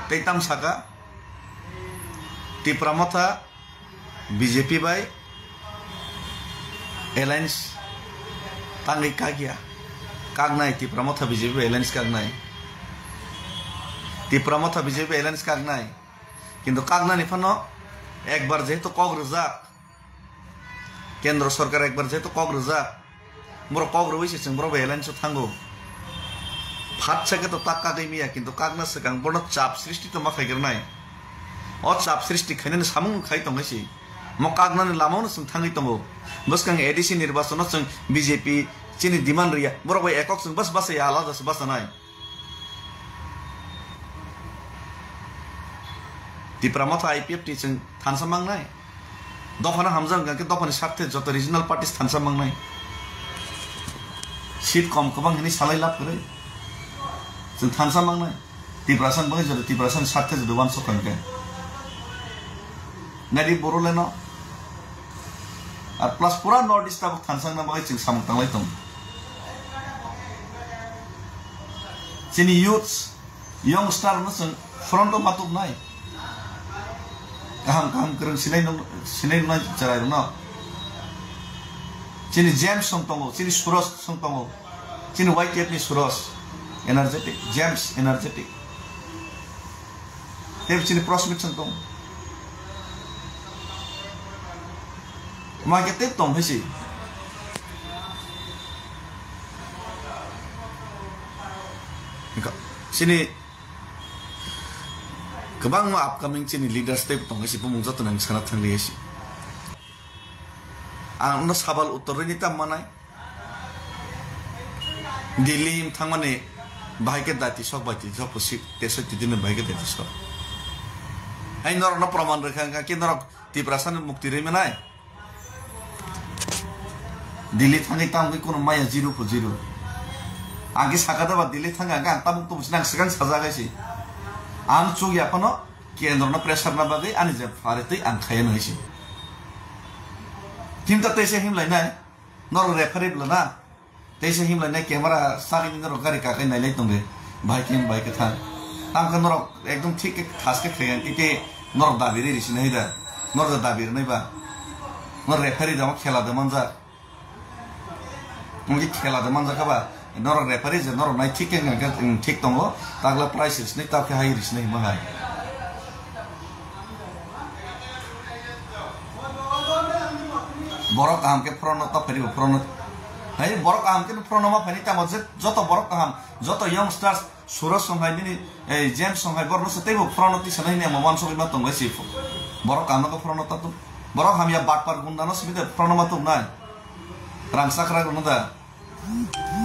Tei tam saka, Tipra Motha B J P bai alliance tangwi kakya. Kaknai, Tipra Motha B J P bai alliance kaknai. Tipra Motha B J P bai alliance kaknai. Kintu kaknani phano ekbar jehetu kok rwjak, Kendro sorkar ekbar jehetu kok rwjak, borok kok rwui se chwng borok bai alliance o thango. Phatsa khe to tak kagwi miya, kintu kakna swkang bono chap srishti to ma khaigrwnai. O chap srishti khainani samung khai tongnai se. Mo kaknani lama-o no chwng thangwi tongo. Bwskang A D C nirbachon o chwng B J P chini demand rwya. Borok bai ekok chwng bas basa ya, alada se basa nai. Tipra Motha I P F T chwng thansa mangnai. Dophano hamjak wngkha khe dophani sarthe joto regional parties thansa mangnai. Seat kom kwbang hinwi salai lab kwrwi. Chwng thansa mangnai. Tiprasa ni bagwi joto Tiprasa ni sarthe joto uansuk kha hwnkhe. Nadi Boroleno. Ar plus pura North East tabuk thansa wngna bagwi chwng samung tanglai tongo. Chini youths, youngster no chwng front o ma tubnai. Kaham kaham kwrwng sinai nung-, sinai nungnai chwrairokno. Chini James song tongo, chini Suraj song tongo, chini Y T F ni Suraj, energetic, James energetic. Tei chini prospect song tongo. Ma khe tei tong hai si. Chini kwbangma upcoming chini leaders tei tong hai si, bumung joto nang sana thang li hai si. Ang no sabal uttor rini tam manai. Delhi thangmani bahai khe dati sok bai ti sok pusi tesoi titini bahai khe dati sok. Hai norok no proman rwkha wngkha khe norok Tiprasa ni mukti rwi manai. Delhi thangwi tamo khe kuno maya zero po zero. Ang khe saka da ba Delhi thangwi ang khe ang tabuk tubu sinang swkang sajak hai si. Ang chuk ya phano kendro no pressure na bagwi ani je phare twi ang khaya nai si. Team ta teisa himlai nai. Norok referee bwla na. Teisa himlai nai camera sagini norok gari kakai nailai tongde. Bahai khe bahai khe thang. Tamo khe norok ekdom thik khe thas khe khayan khe khe norok dabi ri risi nai da. Norok da dabi rwnai ba. Norok referee da khela da manjak. Mungki khela da manjak ba. Norok referee je norok nai thik khe hwnkhe, mm, thik tongo, takla prize risnai, takhe hai risnai hwnma hai. Borok kaham khe phorono tok phaidi bo phorono. Hai borok kaham khe phorono ma phaini tamo je joto borok kaham, joto youngsters, Suraj song hai bini, eh, James song hai borok se teibo phorono tisa nai hwnwi ang wansugwi ma tongo se. Borok kaham khe phorono tok tok. Borok hamya batpar gunda no simi de phorono ma tok nai. Rang sakra gunda.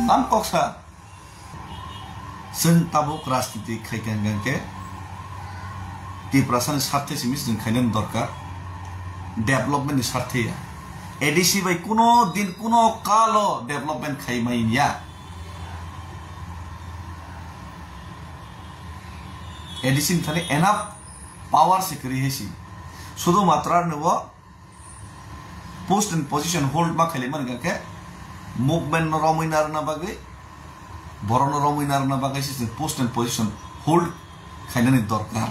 Tam koksa. Chwng tabuk rajniti khai khe hwnkhe Tiprasani sarthe simi chwng khainani dorkar, development ni sarthe ya. A D C bai kuno din kuno kalo development khai mai ya. A D C ni thani enough power se kwrwi hai si. Sudu matra ni o post and position hold ma khailai mani khe movement no romwi narwkna bagwi, borok no romwi narwkna bagwi se chwng post and position hold khainani dorkar.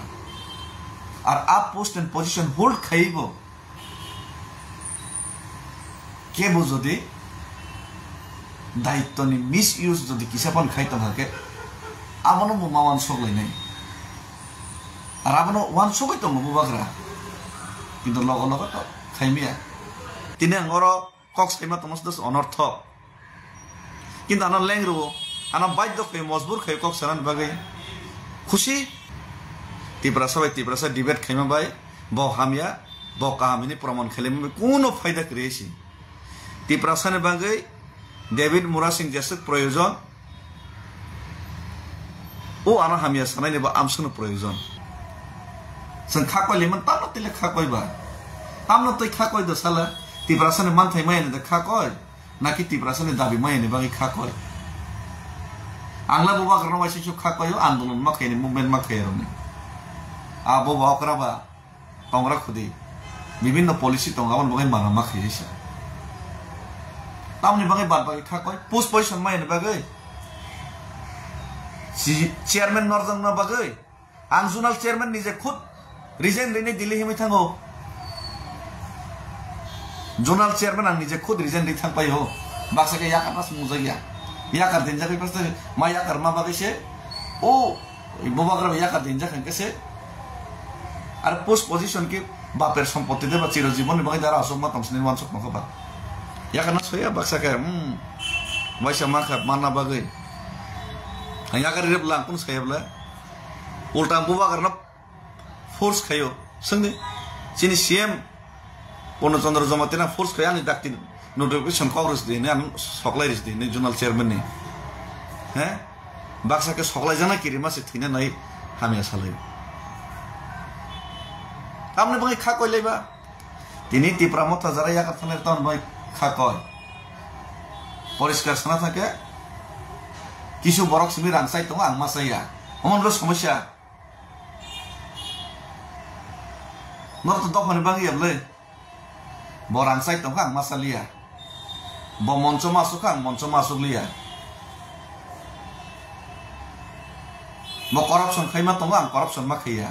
Ar a post and position hold khaiwi bo kebo jodi daitwni misuse jodi kisa phano khai tongkha khe abono bo ma uansuk lainai. Ar abono uansugwi tongo bubagra. Kintu logo logo to khaimya. Tini ang oro kok saima tongma se dos onorthok. Kintu ano leng rwo, ano baidhyo khai, mojbur khai kok sanani bagwi. Khusi. Tiprasa bai Tiprasa debate khaima bai, bo hamya, bo kaham hini proman khailai mani kuno phaida kwrwi si. Tiprasani bagwi David Murasing jeswk proyojon. O ano hamya sanai ni bo amsano proyojon. Chwng kha koi liman tamno tile kha koi ba. Tamno tei kha koi do sala. Tiprasani manthai maya ni da kha koi. Naki Tiprasani dabi maya ni bagwi kha koi. Angla bubagrano waisa kha koi o andolon ma khaini movement ma khaironi. Abo ba okra ba. Tongra khudi. Bibinno policy tongo, aboni bagwi mana ma khaisi. Tamoni bagwi bad bagwi kha koi, post position mayani bagwi. Si chairman norjakna bagwi. Ang zonal chairman nije khud resign rini Delhi himwi thango. Zonal chairman ang nije khud resign ri thang paio. Baksa khe yakar nas mujak ya. Yakar dinjak bai paste ma yakar ma bagwi se. O Ui, bubagra bai yakar dinjak hwnkhe se. Ar post position khe baper sompotti de ba chiro jibon ni bagwi dara aswk ma tong sini wansuk nokha ba. Yakar na soya baksa khe, hmm. Waisa ma kha, manna bagwi. Ang yakar rep lang kun saya bla. Ulta ang bubagra na force khayo. Sengdi. Chini C M Purno Chandra Jamatia na force khayo ani dakti notification kok ris di, ne ang soklai ris di, ne zonal chairman ni. He? Baksa khe soklai jana kiri ma se thina nai hamya salai. Tamni bagwi kha koi laiba. Tini Tipra Motha jara yakar thanai tamni bagwi kha koi. Poriskar sana thake. Kisu borok simi rang chai tongo ang ma chaya. Omo nolo somosya. Noro to dophani bagwi ya bwle. Bo rang chai tongkha ang ma cha liya. Bo moncho ma asuk kha ang moncho ma asuk liya. Bo corruption khai ma tongo ang corruption ma khaiya.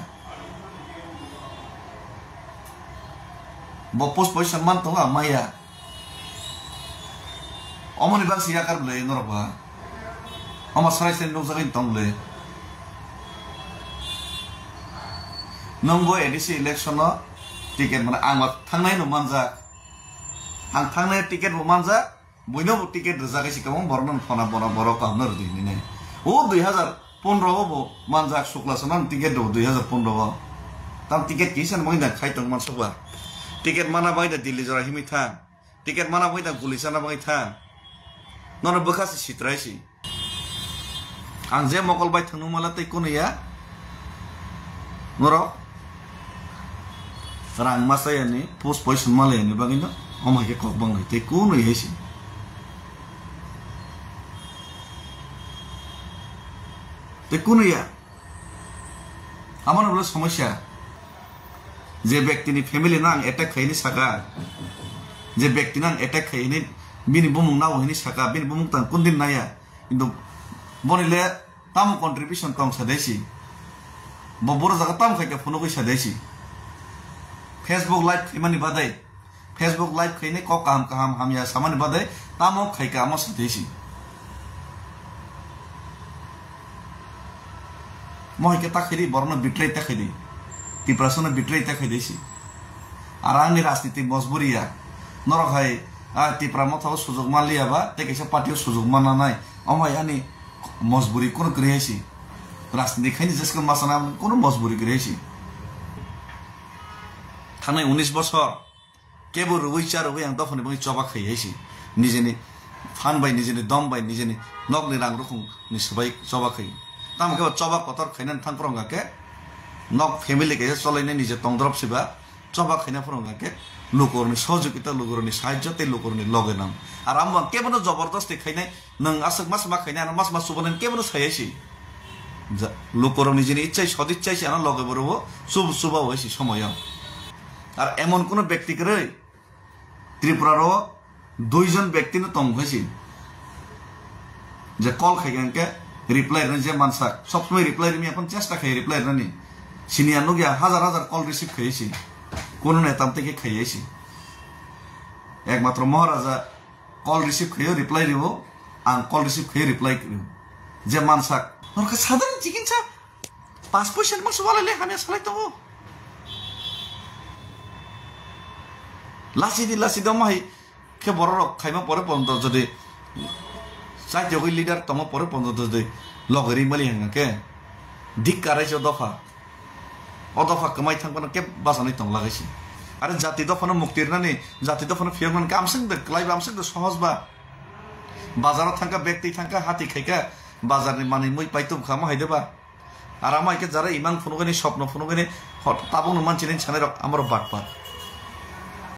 Bo post position man tongo ang maya. Omoni bagwi se yakar bwle norok ba. Omo sarai sarai nukjagwi tong bwle. Nwng bo A D C election o ticket mane ang ba thangnai no manjak. Ang thangnai ticket bo manjak. Buino bo ticket rwjak si kwbang borok no phona bona borok kaham no rwdi hinwi nai. O dui hazar pondro o bo manjak Sukla Chana ticket rw dui hazar pondro o. Tam ticket kisa no mangda khai tong mansuk ba. Ticket mana bai da Delhi jora himwi thang. Ticket mana bai da guli chana bai thang. Nono bwkha se sitrai si. Ang je mokol bai thangno mala tei kunu ya. Norok rang masa yani, post poison mala yani bagwi no. Omo hai khe kok bang lai tei kunu ya si. Tei kunu ya. Amano bole somosya. Je bektini family no ang attack khaini saka, je bektino ang attack khaini, bini bumung nao hini saka, bini bumung tang kundin naya. Kintu boni le tamo contribution tong sa desi. Bo boro jaga tamo khai khe phunugwi sa desi. Facebook live khaimani badai. Facebook live khaini kok kaham kaham hamya samani badai tamo khaika amo satwi si. Mohai khe ta khaidi, borokno betray ta khaidi. Tiprasano betray ta khaidi si. Ar ani rajniti mojburi ya. Norok hai, ah, Tipra Motha o sujok manliya ba, tei kaisa party o sujok manna nai. Omo hai ani mojburi kono kwrwi hai si. Rajniti khaini jesko masana kono mojburi kwrwi hai si. Thangnai unis bosor. Kebo rwui cha rwui ang dophani bagwi choba khai hai si. Nijeni phan bai, nijeni dom bai, nijeni nokni rang rukhung ni swbai choba khai. Tamo khe bo choba kotor khainani thang phwrwng khe nok family kaisa cholainai nije tongdrop siba choba khaina phwrwng khe lukurokni sojukita, lukurokni sahajjo tei lukurokni loge nang. Ar amo ang kebono jobordosti khainai. Nwng aswk mas ma khaina ano mas ma chubanani kebono sai hai si. Ja, lukurok nijini ichai sodichai si ano loge borobo chub-, chuba hai si somoyo. Ar emon kuno bekti kwrwi Tripura ro duijon bekti no tong hai si. Je call khai hwnkhe reply rwna je mansak. Sob somoi reply rwmi aphano chesta khai reply rwnani. Sini ang nukya hajar hajar call receive khai si. Kuno neta tei khe khai si. Ekmatro Maharaja call receive khaio, reply rwo, ang call receive khaio, reply rwo. Je mansak, norokhe sadharani chikitsa, pas poisa ni masa walai le hamya salai tongo. Lasi di, lasi di, omo hai khe borok rok khaima pore ponto jodi chaitogwi leader tongma pore ponto jodi logeri mali hwnkhe dik karai se dopha. O dopha kwmai thang phano kebo bachanai tong lagai si. Are jati dophano mukti rwnani, jati dophano phiyoknani khe amswk de kwlai ba, amswk de sohoj ba. Bazaro thangkha, bag twi thangkha, hati khaikha, bazarni manwi mui paitub kha, omo hai de ba. Ar amo hai khe jara imang phunugani, sopno phunugani, hot-, tabukno manchini sanai rok amorok batpar.